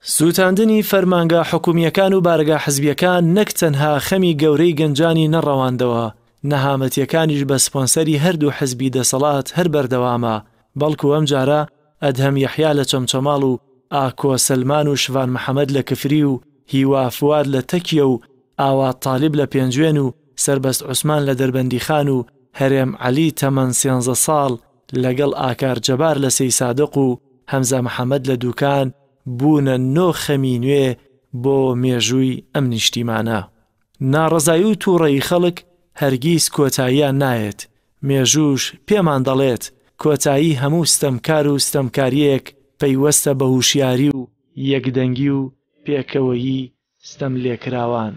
سووتاندنی فەرمانگە حکومییەکان و بارەگا حزبییەکان نەک تەنها خەمی گەورەی گەنجانی نەڕەواندەوە، نەهامەتییەکانیش بە سپۆنسەری هەردوو حزبی دەسەڵات هەر بەردەوامە، بەڵکو ئەمجارە ئەدهەم یەحیا لە چەمچەماڵ و ئاکۆ سەلمان و شڤان محەمەد لە کفری و هیوا فواد لە تەکیە و ئاوات تالیب لە پێنجوێن و سەربەست عوسمان لە دەربەندیخان و هەرێم عەلی تەمەن سێنزە ساڵ لەگەڵ ئاکار جەبار لە سەیسادق و هەمزە محەمەد لە دوکان بوونە نۆ خەمی نوێ بۆ مێژووی ئەم نیشتیمانە. ناڕەزایی و توڕەیی خەڵک هەرگیز کۆتاییان نایەت، مێژووش پێمان دەڵێت کۆتایی هەموو ستەمکار و ستەمکارییەک پەیوەستە بە هوشیاری و یەکدەنگی و پێکەوەیی ستەملێکراوان.